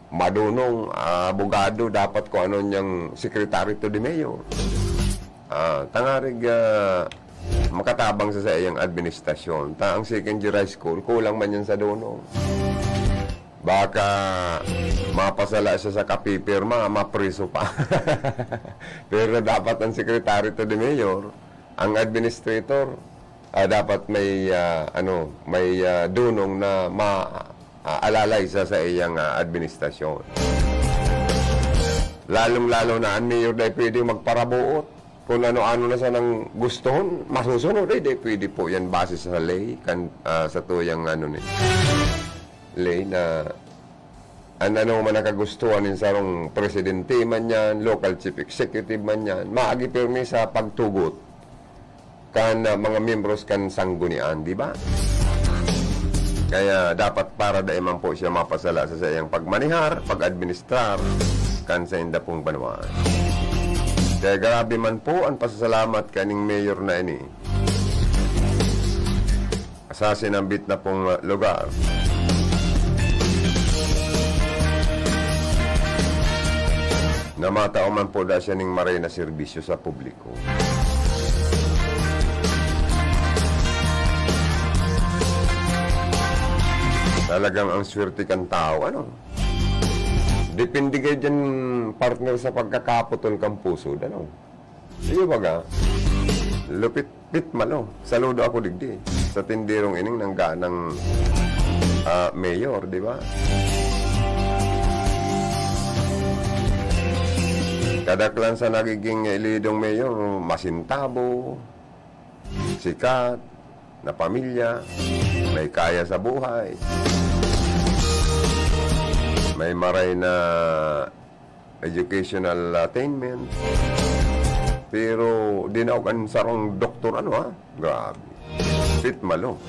madunong, ah, abogado, dapat kung ano niyang secretary to the mayor. Ah, tangarig, ah, makatabang sa saiyang administrasyon. Ta ang second year high school, kulang man yan sa dunong. Baka mapasala siya sa kapipirma, mapriso pa. Pero dapat ang secretary to the mayor, ang administrator, ah, dapat may, ah, ano, may, ah, dunong na ma-, ah, alalay sa, sa iyang, ah, administrasyon. Lalong-lalo na, ang mayor dai pwedeng magparabuot. kung ano-ano na sanang gustohon, masusunod, eh, di pwede po yan base sa ley, kan, ah, sa tuyang ano ni, ley na an ano man ang kagustuhan nin sarong presidente man yan, local chief executive man yan, maagi pirmi sa pagtugot kan, ah, mga miyembros kan sanggunian, di ba? Kaya dapat para dai man po siya mapasala sa saiyang pagmanehar, pag-administrar kan sainda pong banwaan. Kaya grabe man po ang pasasalamat kaning mayor na ini sa sinambit na pong, ah, lugar na matao man po da siya ning maray na serbisyo sa publiko. Talagang ang swerte kan tao, ano? Depende kayo dyan, partner, sa pagkakaputol kan pusod, ano? Iyo baga, lupit, pit malo. Saludo ako digdi sa tinderong ining nangganang, ah, mayor, di ba? Kadaklan sa nagiging elidong mayor, masintabo, sikat, na pamilya, may kaya sa buhay, may maray na educational attainment, pero dinaog an sarong doktor, ano, ha? Grabe. Pit malo.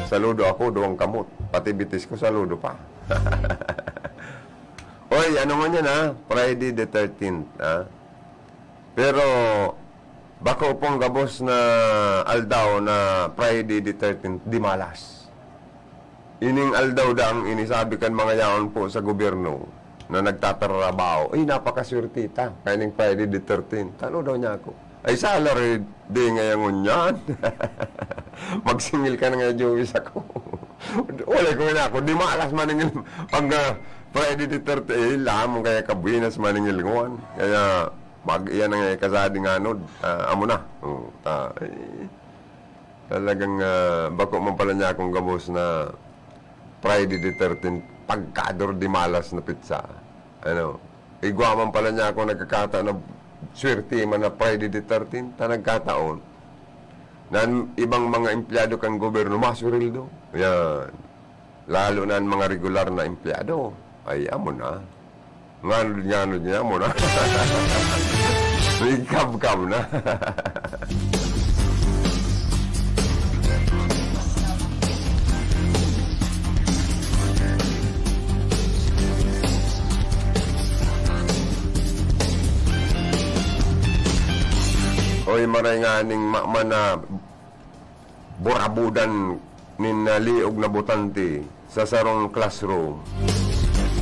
Saludo ako, duwang kamot. Pati bitis ko, saludo pa. Oy, ano man yan, ha? Friday the thirteenth, ha? Pero, bako pong gabos na aldaw na Friday the thirteenth, dimalas. Ining aldaw daang ini, sabi kan mga yaon po sa gobyerno na nagtatrabaho, "Ay, napakaswerte ta, kaya ning Friday the thirteenth." Tano daw niya ako. Ay, salary day ngayon ngunyan. Magsingil ka na nga, Joey, sa ko. Wala ko na ako. Dimalas maningil pag, ah, Friday the thirteenth. Eh, lamang kaya kabuinas maningil ngunyan. Kaya, mag-, iyan ang, eh, kasadi nga, nod. Ah, amo na. Oh, ta-, eh, talagang, ah, bako man pala niya akong gabos na Friday the thirteenth, pagkador dimalas na pitsa. Ano, igwa man pala niya akong nagkakataon na swerte man na Friday the thirteenth, ta nagkataon na an ibang mga empleyado kan gobyerno masweldo. Yan. Lalo na an mga regular na empleyado. Ay, amo na. Nganod, nganod niya mo na. May kabkab na. Oy, maray nga ning ma-, mana burabudan nin, ah, liog na botante sa sarong classroom,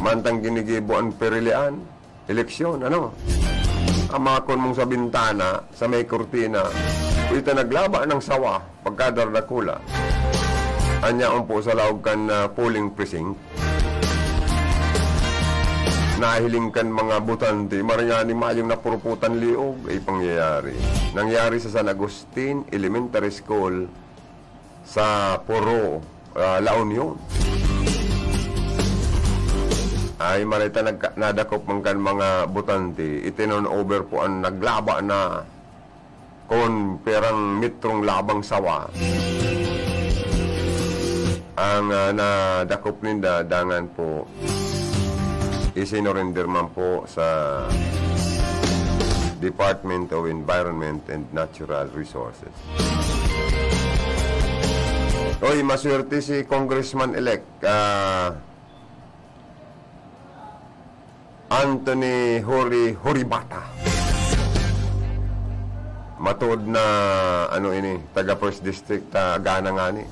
mantang ginigibo an pirilian, eleksyon, ano? Amakon mong sa bintana, sa may kurtina, ita naglaba ng sawa, pagkadardakula. Anya umpo sa laog kan, ah, polling precinct. Nahiling kan mga botante, maray ngani mayong napuruputan liog, ay pangyayari. Nangyari sa San Agustin Elementary School sa Poro, ah, La Union. Ay, maray ta nagka-, nadakop man kan mga botante, itinon over po an naglaba na kon perang metrong labang sawa. Ang, ah, nadakop ninda, dangan po, isinurrender man po sa Department of Environment and Natural Resources. Oy, maswerte si Congressman-elect, ah, Anthony Hori Horibata. Matuod na, ano ini, taga First District, ah, gana ngani.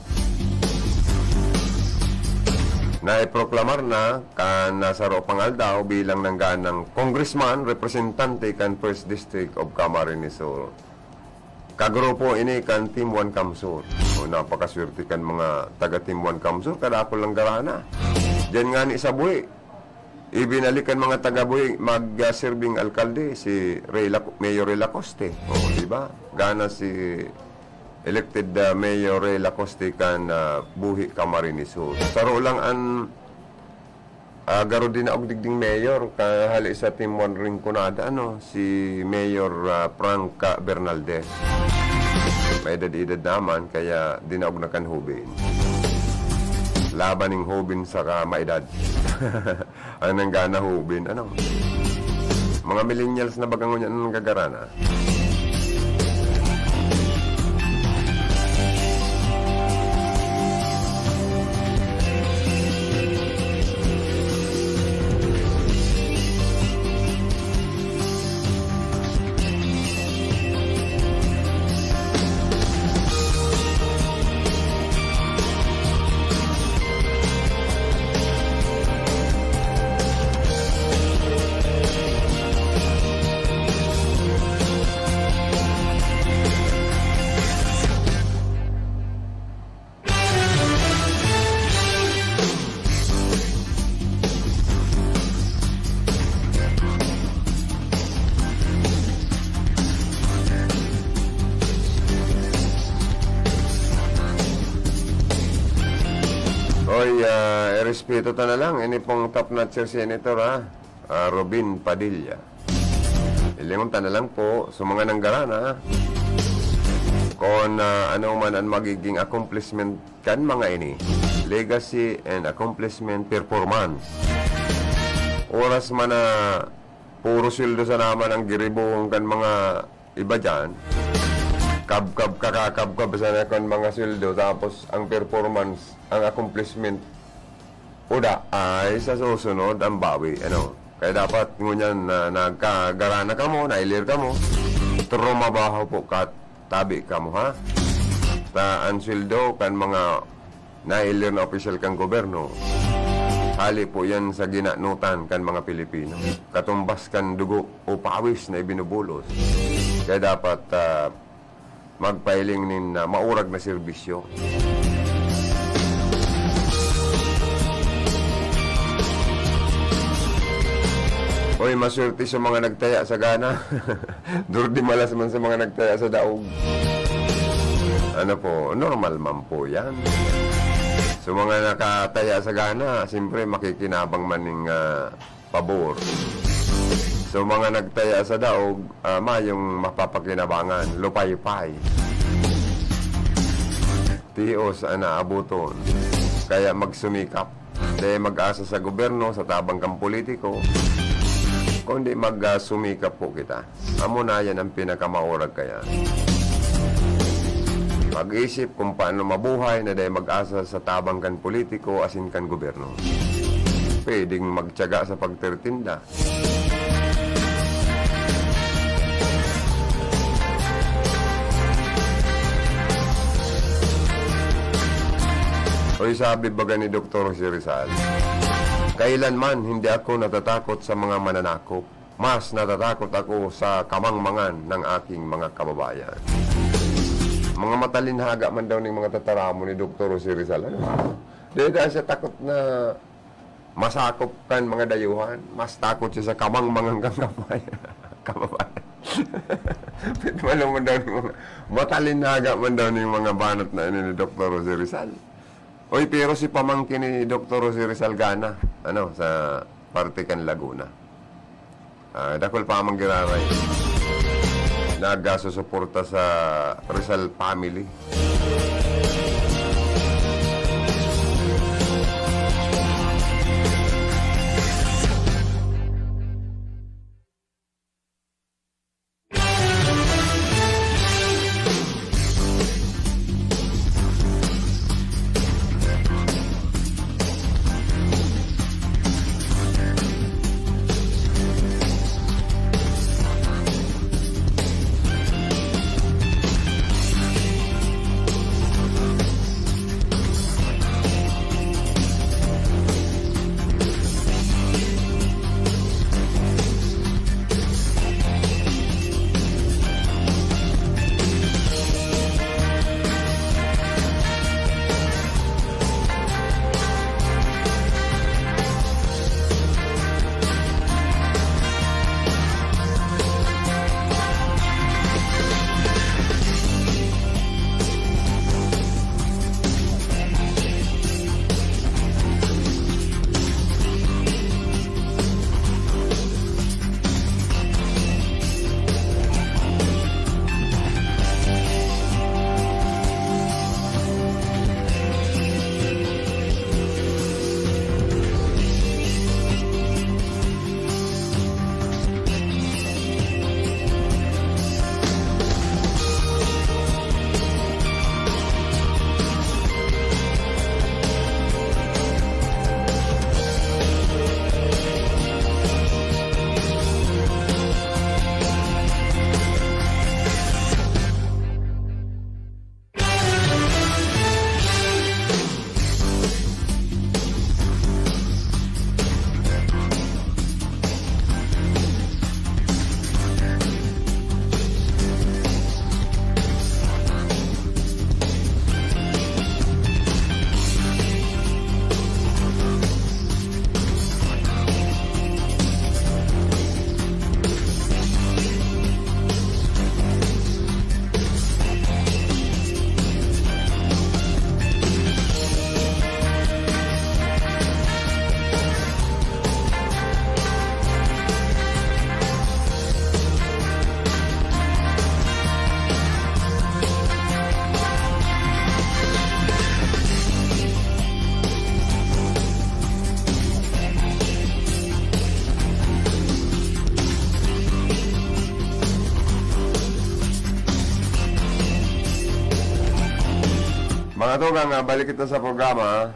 Naiproklamar na kan nasaro pang aldaw bilang nangganang congressman, representante kan First District of Camarines Sur. Kagrupo ini kan Team One Kamsur. O, napakaswerte kan mga taga Team One Kamsur, kadakul lang garana. Diyan ngani sa buhi, ibinalik kan mga taga buhi mag, ah, serbing alkalde, si Rey Lac-, Mayor Rey Lacoste. O, di ba? Gana si elected, ah, Mayor Rey Lacoste kan, ah, buhi Camarines Sur. Saro lang an, Ah, garo dinaog digding mayor, kahali sa Team One Rinconada, ano, si Mayor, ah, Franca Bernaldez. May edad-edad naman, kaya dinaog na kan hubin. Laban ning hubin saka maedad. Ang nanggana hubin, ano? Mga millennials na baga ngunyan ang nagagarana. Oy, ah, irespeto ta na lang. Ini pong top notcher senator, ha? Ah, Robin Padilla. Hilingon ta na lang po sa mga nanggarana, kun, ah, ano man ang magiging accomplishment kan mga ini, legacy and accomplishment, performance. Oras man na puro sweldo sana man ang giribohon kan mga iba diyan, kabkab, kakakabkab sana kan mga sweldo, tapos ang performance, ang accomplishment, uda ay sa susunod ang bawi, ano. Kaya dapat ngunyan na nagkagarana kamo, nailir kamo, trumabaho po kat tabi kamo, ha? Ta an sweldo kan mga nailir na opisyal kan gobyerno, hali po yan sa ginanotan kan mga Pilipino. Katumbas kan dugo o pawis na ibinubulos. Kaya dapat, ah, magpahiling nin, ah, maurag na serbisyo. Oy, maswerte sa mga nagtaya sa gana. Durdi malas man sa mga nagtaya sa daog. Ano po, normal man po yan. Sa mga nakataya sa gana, siyempre makikinabang man ning, ah, pabor. So, mga nagtaya sa daog, ah, mayong mapapakinabangan, lupaypay. Tios an naaboton. Kaya magsumikap. Dai mag-asa sa gobyerno, sa tabang kan politiko, kundi mag, ah, sumikap po kita. Amo na yan ang pinakamaurag kaya. Mag-isip kung paano mabuhay na dai mag-asa sa tabang kan politiko asin kan gobyerno. Pwedeng magtiyaga sa pagtitinda. Oy, sabi baga ni Doktor Jose Rizal, "Kailanman hindi ako natatakot sa mga mananakop. Mas natatakot ako sa kamangmangan ng aking mga kababayan." Mga matalinhaga man daw ning mga tataramon ni Doktor Jose Rizal, ano? Dahil siya takot na masakop kan mga dayuhan, mas takot siya sa kamangmangan kan kababayan. Kababayan. Pitmalo man daw ning mga, matalinhaga man daw ning mga banat na ini ni Doktor Jose Rizal. Oy, pero si pamangkin ni Doktor Jose Rizal gana, ano, sa parte kan Laguna. Ah, dakul pa man giraray. Nagasusuporta sa Rizal family. Mga tugang, ah, balik kita sa programa.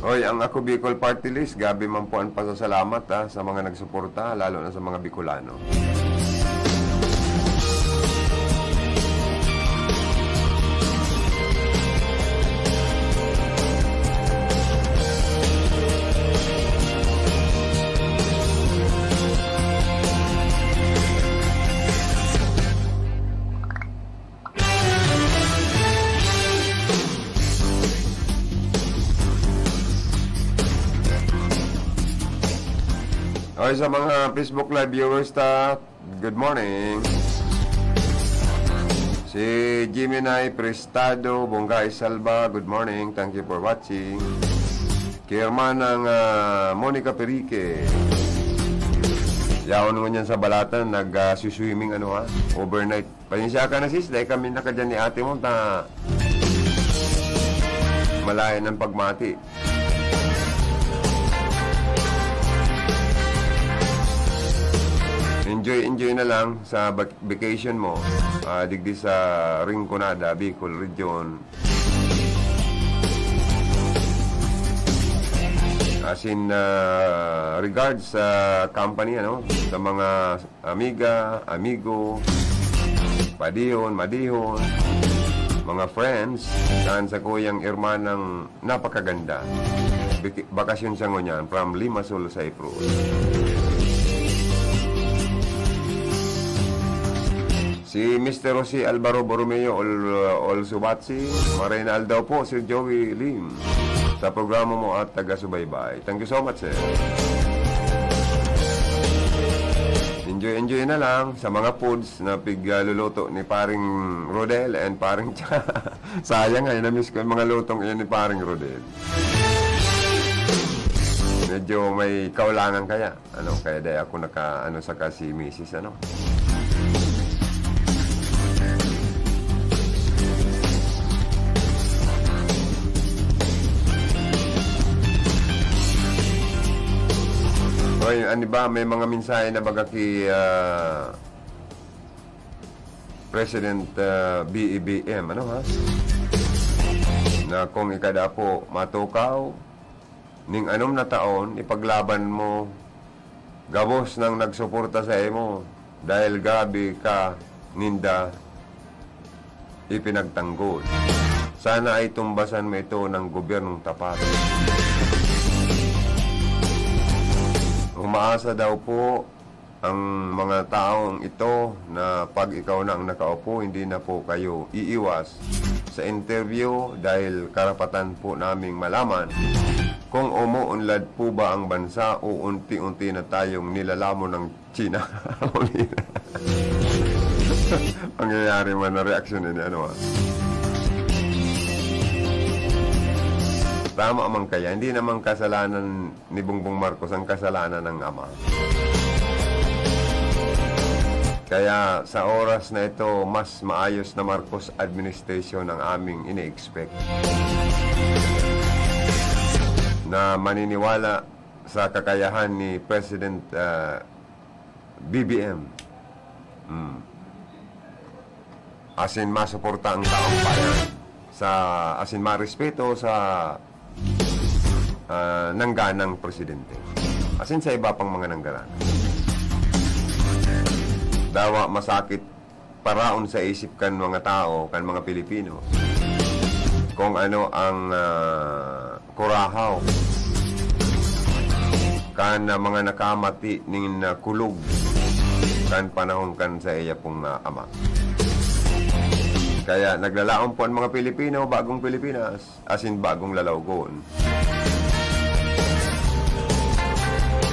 Oy, ang Ako Bicol Party List, grabe man po ang pasasalamat, ah, sa mga nagsuporta, lalo na sa mga Bicolano. Okay, sa mga Facebook Live viewers ta, good morning. Si Jimmy Nay Prestado, Bongga Salva, good morning. Thank you for watching. Ki Hermanang, ah, Monica Perique. Yaon ngunyan sa Balatan, nag, ah, swimming, ano, ha? Overnight. Pasensya ka na, sis, dahil kami na kadyan ni ate mo, ta malayan ang pagmati. Enjoy, enjoy na lang sa vac-, vacation mo, ah, digdi sa Rinconada, Bicol Region. As in, ah, regards sa company, ano, sa mga amiga, amigo, padihon, madihon, mga friends, saan sa kuyang Hermanang napakaganda. Bik-, bakasyon siya ngunyan from Limassol, Cyprus. Si Mister Jose Alvaro Borromeo, Ol-, Olsubatsi, maray na aldaw po, Sir Joey Lim, sa programa mo at taga-subaybay. Thank you so much, sir. Enjoy, enjoy na lang sa mga foods na pigluluto ni Paring Rodel and Paring Cha. Sayang ay, na-miss ko yung mga lutong iyan ni Paring Rodel. Medyo may kaulangan kaya. Ano, kaya dai ako naka, ano, saka si misis, ano. Hoy, ano ba, may mga mensahe na baga ki, ah, President, ah, B E B M, ano, ha? Na kung ika daw po matukaw, ning anom na taon, ipaglaban mo gabos nang nagsuporta saimo, dahil grabe ka ninda ipinagtanggol. Sana ay tumbasan mo ito ng gobyernong tapat. Umaasa daw po ang mga taong ito na pag ikaw na ang nakaupo, hindi na po kayo iiwas sa interview dahil karapatan po naming malaman kung umuunlad po ba ang bansa o unti-unti na tayong nilalamon ng China. Mangyayari man na reaksyon ini, ano, ah. Tama man kaya, hindi naman kasalanan ni Bongbong Marcos ang kasalanan ng ama. Kaya sa oras na ito, mas maayos na Marcos administration ang aming ini-expect. Na maniniwala sa kakayahan ni President, ah, B B M. Mm. As in, masuporta ang taong bayan sa, as in, marespeto sa, ah, nangganang presidente. As in, sa iba pang mga nanggaran. Dawa masakit paraon sa isip kan mga tao, kan mga Pilipino, kung ano ang, ah, kurahaw kan, ah, mga nakamati nin, ah, kulog kan panahon kan sa iya pong, ah, ama. Kaya naglalaom po ang mga Pilipino, bagong Pilipinas, as in bagong lalawgon.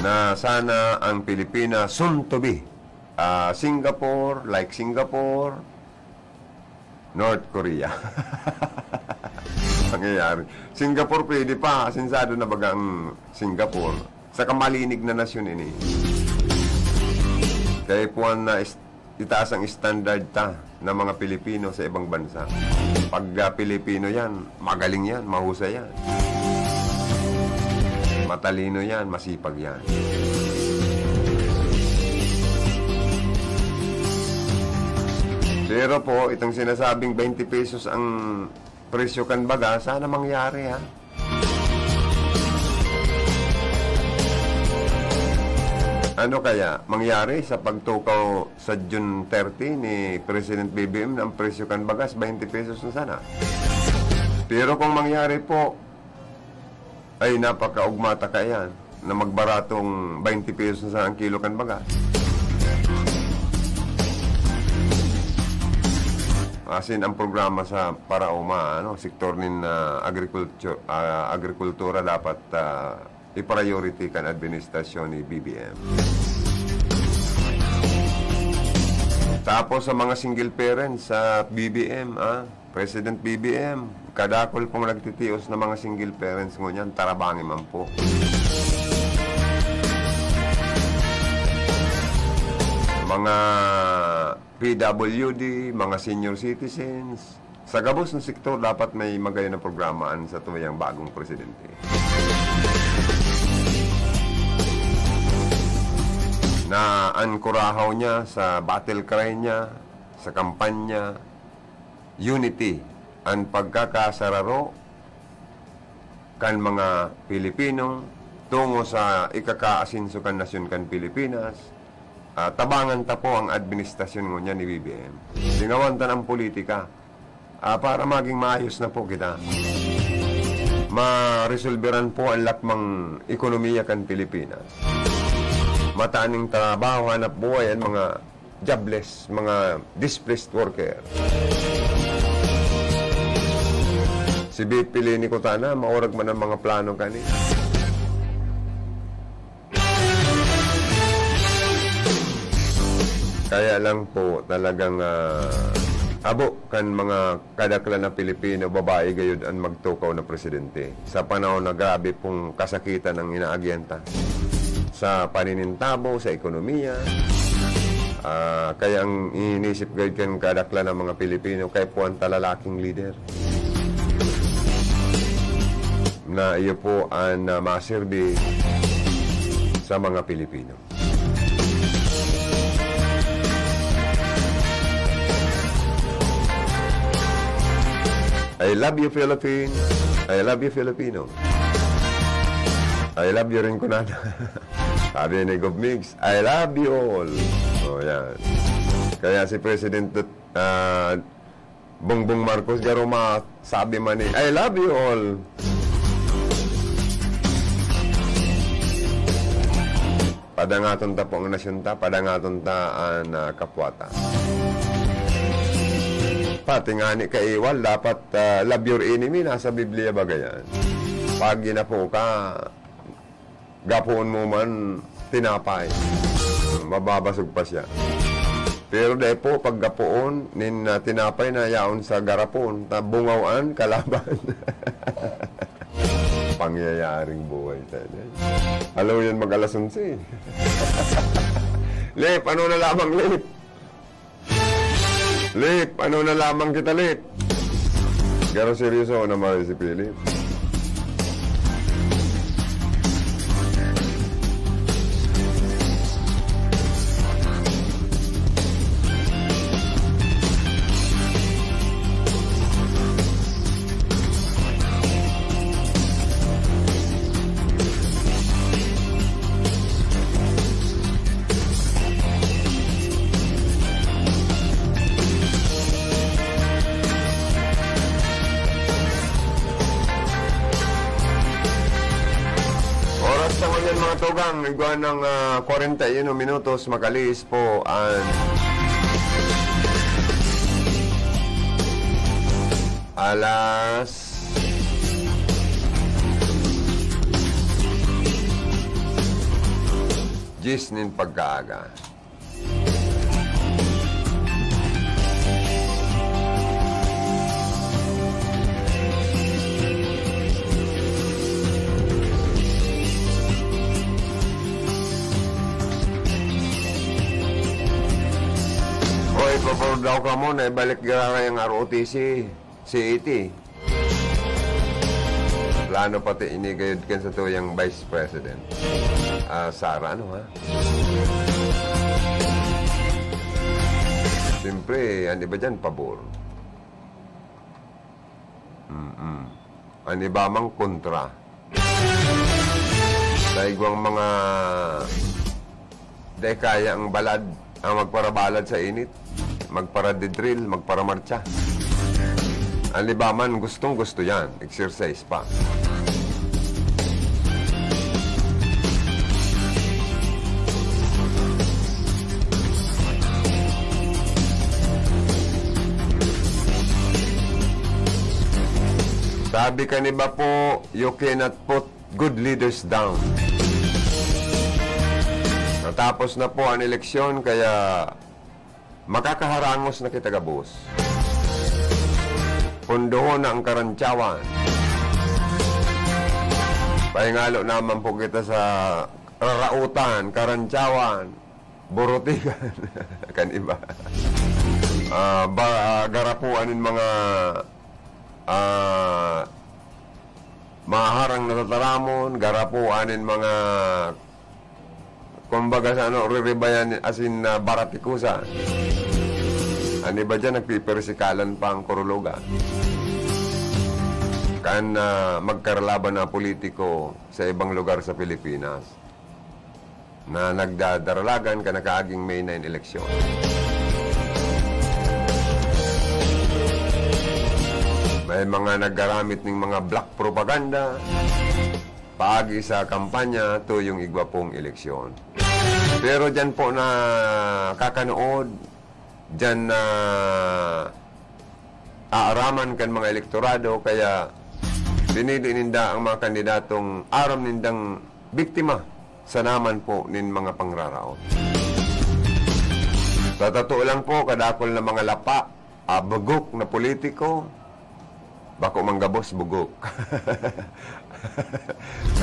Na sana ang Pilipinas soon to be, ah, Singapore, like Singapore, North Korea. Mangyayari. Singapore pwede pa, asensado na baga ang Singapore. Saka malinig na nasyon ini. Kaya puwan na is-, itaas ang standard ta ng mga Pilipino sa ibang bansa. Pag, ah, Pilipino yan, magaling yan, mahusay yan. Matalino yan, masipag yan. Pero po, itong sinasabing twenty pesos ang presyo kan baga, sana mangyari, ha? Ano kaya mangyari sa pagtukaw sa June thirty ni President B B M na ang presyo kan bagas, twenty pesos na sana? Pero kung mangyari po, ay napakaugma ta kaiyan na magbaratong twenty pesos na sana ang kilo kan bagas. Asin ang programa sa paraoma, ano, sektor nin, ah, agriculture, ah, agrikultura dapat, ah, i-priority kan administrasyon ni B B M. Tapos sa mga single parents sa B B M, ah, President B B M, kadakul pong nagtitios na mga single parents ngunyan, tarabangi man po. Mga P W D, mga senior citizens, sa gabos na sektor, dapat may magayon na programa an satuyang bagong presidente. Na an kurahaw niya sa battle cry niya, sa kampanya, unity, an pagkakasararo kan mga Pilipino tungo sa ikakaasenso kan nasyon kan Pilipinas, ah, tabangan ta po ang administrasyon ngunyan ni B B M. Lingawan ta na ang politika, ah, para maging maayos na po kita. Maresolberan po ang lakmang ekonomiya kan Pilipinas. Mataning trabaho, hanap buhay ang mga jobless, mga displaced worker. Si B P Leni Cotana, maurag man ang mga plano kani. Kaya lang po, talagang, ah, abo kan mga kadaklan na Pilipino, babae gayud an magtukaw na presidente. Sa panahon na grabe pong kasakitan ang inaagihan ta sa paninintabo, sa ekonomiya, ah, kaya ang iniisip gayud kan kadaklan na mga Pilipino, kaipuhan ta lalaking lider na iyo po an, ah, maserbi sa mga Pilipino. I love you, Philippines. I love you, Filipino. I love you, Rinconada. Sabi ni Gov Migs, "I love you all." Oh, yan. Kaya si President Dut-, ah, Bongbong Marcos, garo masabi man ni, "I love you all." Padangaton ta po ang nasyon ta, padangaton ta an, ah, kapwa ta. Pati ngani kaiwal, dapat, ah, "Love your enemy," nasa Biblia baga yan. Pag ginapo ka, gapoon mo man tinapay, mababasog pa siya. Pero dai po, pag gapoon nin, ah, tinapay na yaon sa garapon, ta bungaw an kalaban. Pangyayaring buhay tayo, eh. Haloy yan mag alas onse. Lip, ano na lamang, Lip? Lip, ano na lamang kita, Lip? Garo seryoso naman si Philip. Oras na ngunyan, mga tugang, igwa ng, ah, kwarenta y uno minutos, makalihis po an alas diyes nin pagkaaga. Hoy, pabor daw kamo na ibalik giraray ang R O T C. C A T. Plano pati ini gayud kan satuyang Vice President, ah, Sara, ano, ha? Siyempre, an iba diyan, pabor. Mm-mm. An iba man, kontra. Sa igwang mga, dai kaya ang balad, ang magparabalad sa init, magparadidril, magparamartsa. An iba man, gustong-gusto yan, exercise pa. Sabi kan iba po, "You cannot put good leaders down." Natapos na po an eleksyon, kaya makakaharangos na kita gabos. Pundohon na ang karantyawan. Pahingalo naman po kita sa rarautan, karantyawan, borotigan, kan iba. Ah, ba, ah, garapuan nin mga, ah, maharang na tataramon, garapuan nin mga, kumbaga sa ano, riribayan asin na baratikusa. An iba diyan, nagpipersikalan pa ang kurulugan. Kan, ah, magkaralaban na politiko sa ibang lugar sa Pilipinas na nagdadaralagan kan nakaaging May nine eleksyon. May mga naggaramit ning mga black propaganda paagi sa kampanya tuyong igwa pong eleksyon. Pero diyan po nakakanood, diyan na aaraman kan mga elektorado, kaya pinili ninda ang mga kandidatong aram nindang biktima sana man po nin mga pangraraot. Sa totoo lang po, kadakul na mga lapa, ah, bugok na politiko, bako man gabos bugok.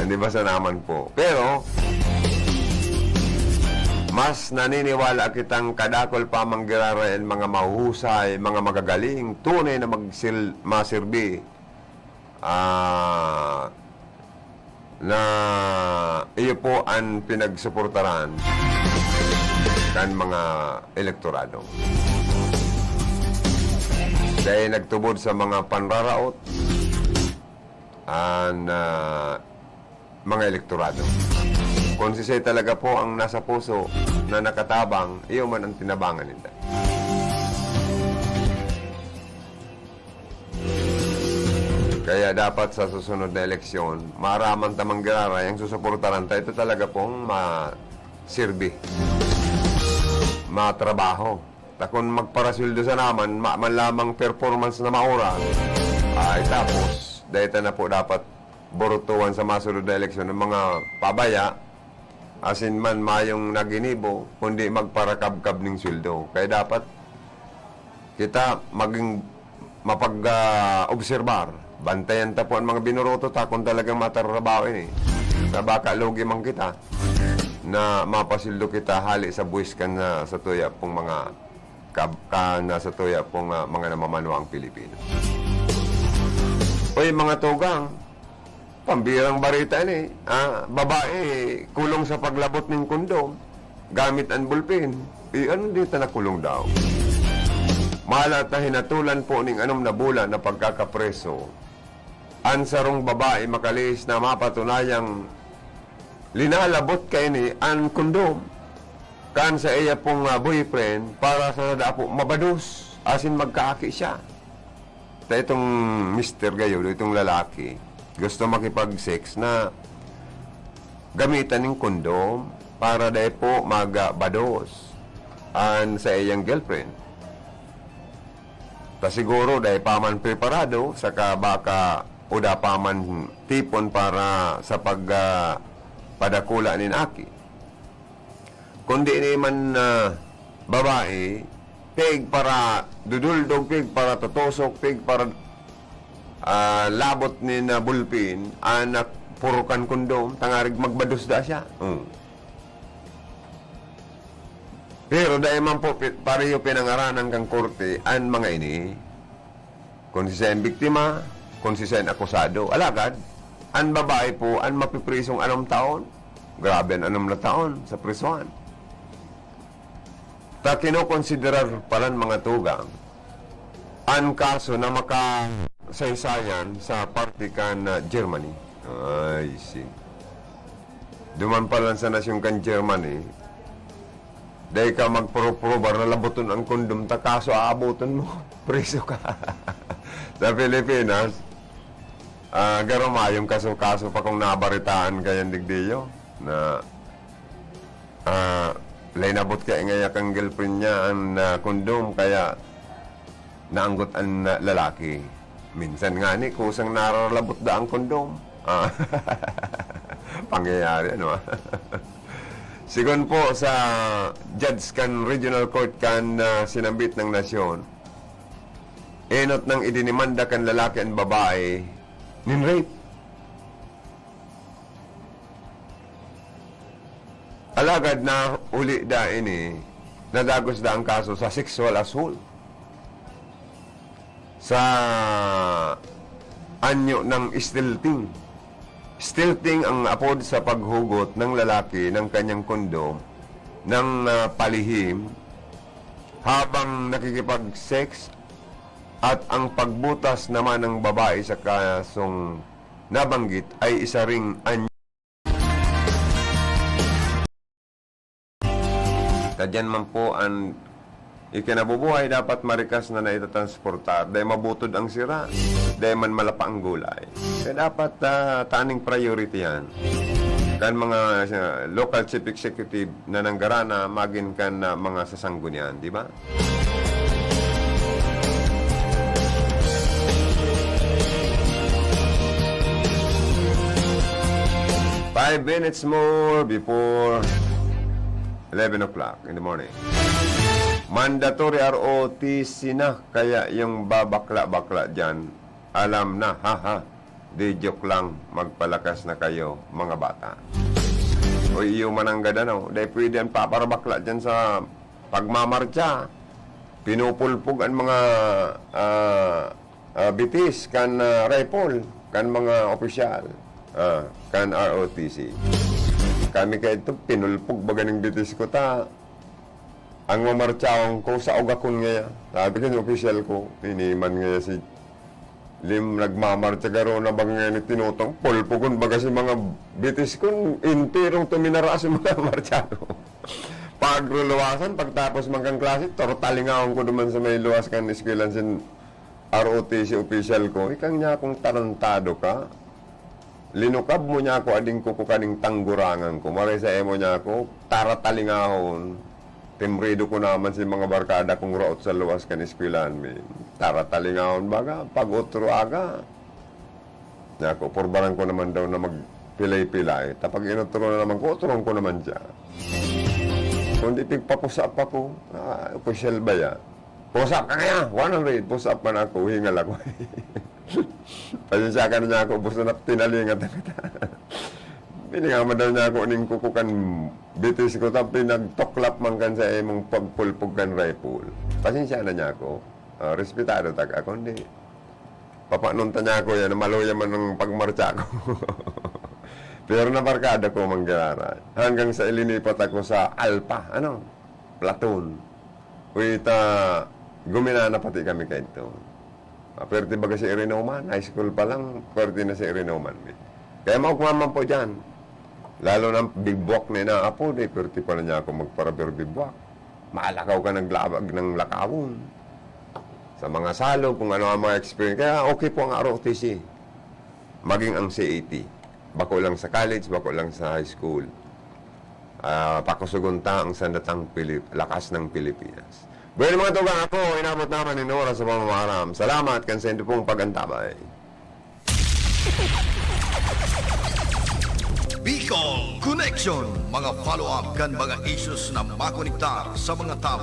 Hindi ba sana man po? Pero, mas naniniwala kitang kadakul pa mang giraray an mga mahuhusay, mga magagaling, tunay na magsil-, maserbi, ah, na iyo po an pinagsuportaran kan mga elektorado. Dai nagtubod sa mga panraraot an, ah, mga elektorado. Kung sisay talaga po ang nasa puso na nakatabang, iyo man ang tinabangan ninda. Kaya dapat sa susunod na eleksyon, maaraman ta man giraray, ang susuportaran ta, ito talaga pong masirbi, matrabaho. Ta kun magparasweldo sana man, ma-, man lamang performance na maura, ay tapos, dai ta na po dapat borotohan sa masunod na eleksyon ng mga pabaya, asin man mayong naginibo, kundi magparakabkab ning sweldo. Kaya dapat kita maging mapag, ah, obserbar. Bantayan ta po ang mga binoroto ta kung talagang matararabaho ini. Na baka lugi man kita na mapasweldo kita hali sa buwis kan, ah, sa tuya pong mga kab-, kan, ah, sa tuya pong, ah, mga namamanuang Pilipino. Uy, mga tugang, pambirang bareta ini, ah, babae kulong sa paglabot nin kondom gamit an bulpin. Eh, ano di ta nakulong daw? Malat na hinatolan po ning anom na bulan na pagkakapreso an sarong babae makalihis na mapatunayang linalabot kaini an kondom kan sa iya pong, ah, boyfriend para sa dapo mabados asin magkaaki siya. Ta itong mister gayo, itong lalaki, gusto makipag-sex na gamitan ning kondom para dai po magabados an sa iyang girlfriend. Ta siguro dai pa man preparado, saka baka uda pa man tipon para sa pag, ah, padakula nin aki. Kundi ini man, ah, babae, pig para duduldog, pig para tutosok, pig para, ah, labot nin, ah, bulpin, anak, puro kan kondom, tangarig magbados da siya. Mm. Pero dai man po pi-, pareho pinangaranan kan korte an mga ini. Kun sisay an biktima, kun sisay an akusado. Alagad, an babae po an mapiprisong anom taon. Grabe an anom na taon sa prisohan. Ta kinokonsiderar palan mga tugang an kaso na makasaysayan sa parte kan, ah, Germany. I see. Duman palan sa nasyon kan Germany, dai ka magpuro-probar na laboton ang kondom, ta kaso aaboton mo, preso ka. Sa Pilipinas, ah, garo mayong kaso-kaso pa kung nabaritaan kayan digdiyo na, ah, lainabot ka ngaya kan girlfriend niya an, ah, kondom, kaya naanggot an, ah, lalaki. Minsan ngani, kusang nararalabot da ang kondom. Ah, pangyayari, ano, ah? Sigon po sa judge kan Regional Court kan, ah, sinambit na nasyon, enot nang idinimanda kan lalaki an babae nin rape. Alagad nahuli da ini, nadagos da ang kaso sa sexual assault. Sa anyo ng stealthing. Stealthing ang apod sa paghugot ng lalaki ng kanyang kondom ng, ah, palihim habang nakikipag-sex, at ang pagbutas naman ng babae sa kasong nabanggit ay isa ring anyo. Kadyan man po an ikinabubuhay, dapat marikas na naitatransportar. Dai mabutod ang sira, dai man malapa ang gulay. Kaya dapat, ah, taning priority yan. Kan mga, ah, local chief executive na nanggarana, magin kan, ah, mga sasanggunian, di ba? Five minutes more before eleven o'clock in the morning. Mandatory R O T C na, kaya yung babakla-bakla dyan, alam na, haha. Di joke lang, magpalakas na kayo, mga bata. O iyo mananggad, ano, dai pwede ang paparabakla dyan sa pagmamarcha. Pinupulpog ang mga, ah, ah, bitis kan, ah, rifle, kan mga opisyal, ah, kan R O T C. Kami kaidto, pinulpog baga ning bitis ko ta. Ang mamartsahon ko, sa ugakon ngaya. Sabi kan opisyal ko, ini man ngaya si Lim, nagmamartsa garo na baga ngaya ni tinutong, pulpugon baga si mga bitis kun, enterong tuminara si mga martsado. Pagruluwasan, pagtapos man kan klase, tortalingahon ko duman sa may luwas kan eskwelahan sin R O T C official ko, "Ika ngani akong tarantado ka. Linukab mo ngani ako, ading ko, ko kaning tanggurangan ko. Maray sa imo ngani ako, taratalingahon. Timbrido ko naman si mga barkada kong raot sa luwas kan eskwelahan mi. Taratalingahon baga, pag-otro aga." Ngani ako, purbaran ko naman daw na magpilay-pilay. Ta pag inotro na naman ko, otroon ko naman siya. Kundi pigpa-push up ako, ah, opisyal ba ya? Push up ka kaya? One hundred, push up man ako, hingal ako. Pasensya ka na ngani ako, ubos na tinalingat na kita. Biningaman daw ngani ako ning kuko kan bitis ko, ta pinagtuklap man kan sa imong pagpulpog kan rifle. Pasensya na ngani ako. Ah, respetado ta ka, kundi papanon ta ngani ako yan, maluya man ang pagmartsa ko. Pero nabarkada ko man giraray. Hanggang sa ilinipat ako sa Alpha, ano, platoon. Uy, ta, guminana pati kami kaidto. Ah, pwerte baga si Irinoman, high school pa lang, pwerte na si Irinoman. Kaya maugma man po dyan. Lalo na bibwak na inaapod, eh, pwerte pala ngani ako magpara-bibwak. Malakaw ka naglabag ng lakawon. Sa mga salog, kung ano ang mga experience. Kaya okay po ang R O T C. Maging ang C A T. Bako lang sa college, bako lang sa high school. Ah, pakusugon ta ang sandatang Pilip-, lakas ng Pilipinas. Bueno, mga tugang, ako, inabot naman in oras sa pamamaram. Salamat kan sa inyo pong pag-antabay. Bicol Connection, mga follow-up kan mga issues na makonektar sa mga tawo.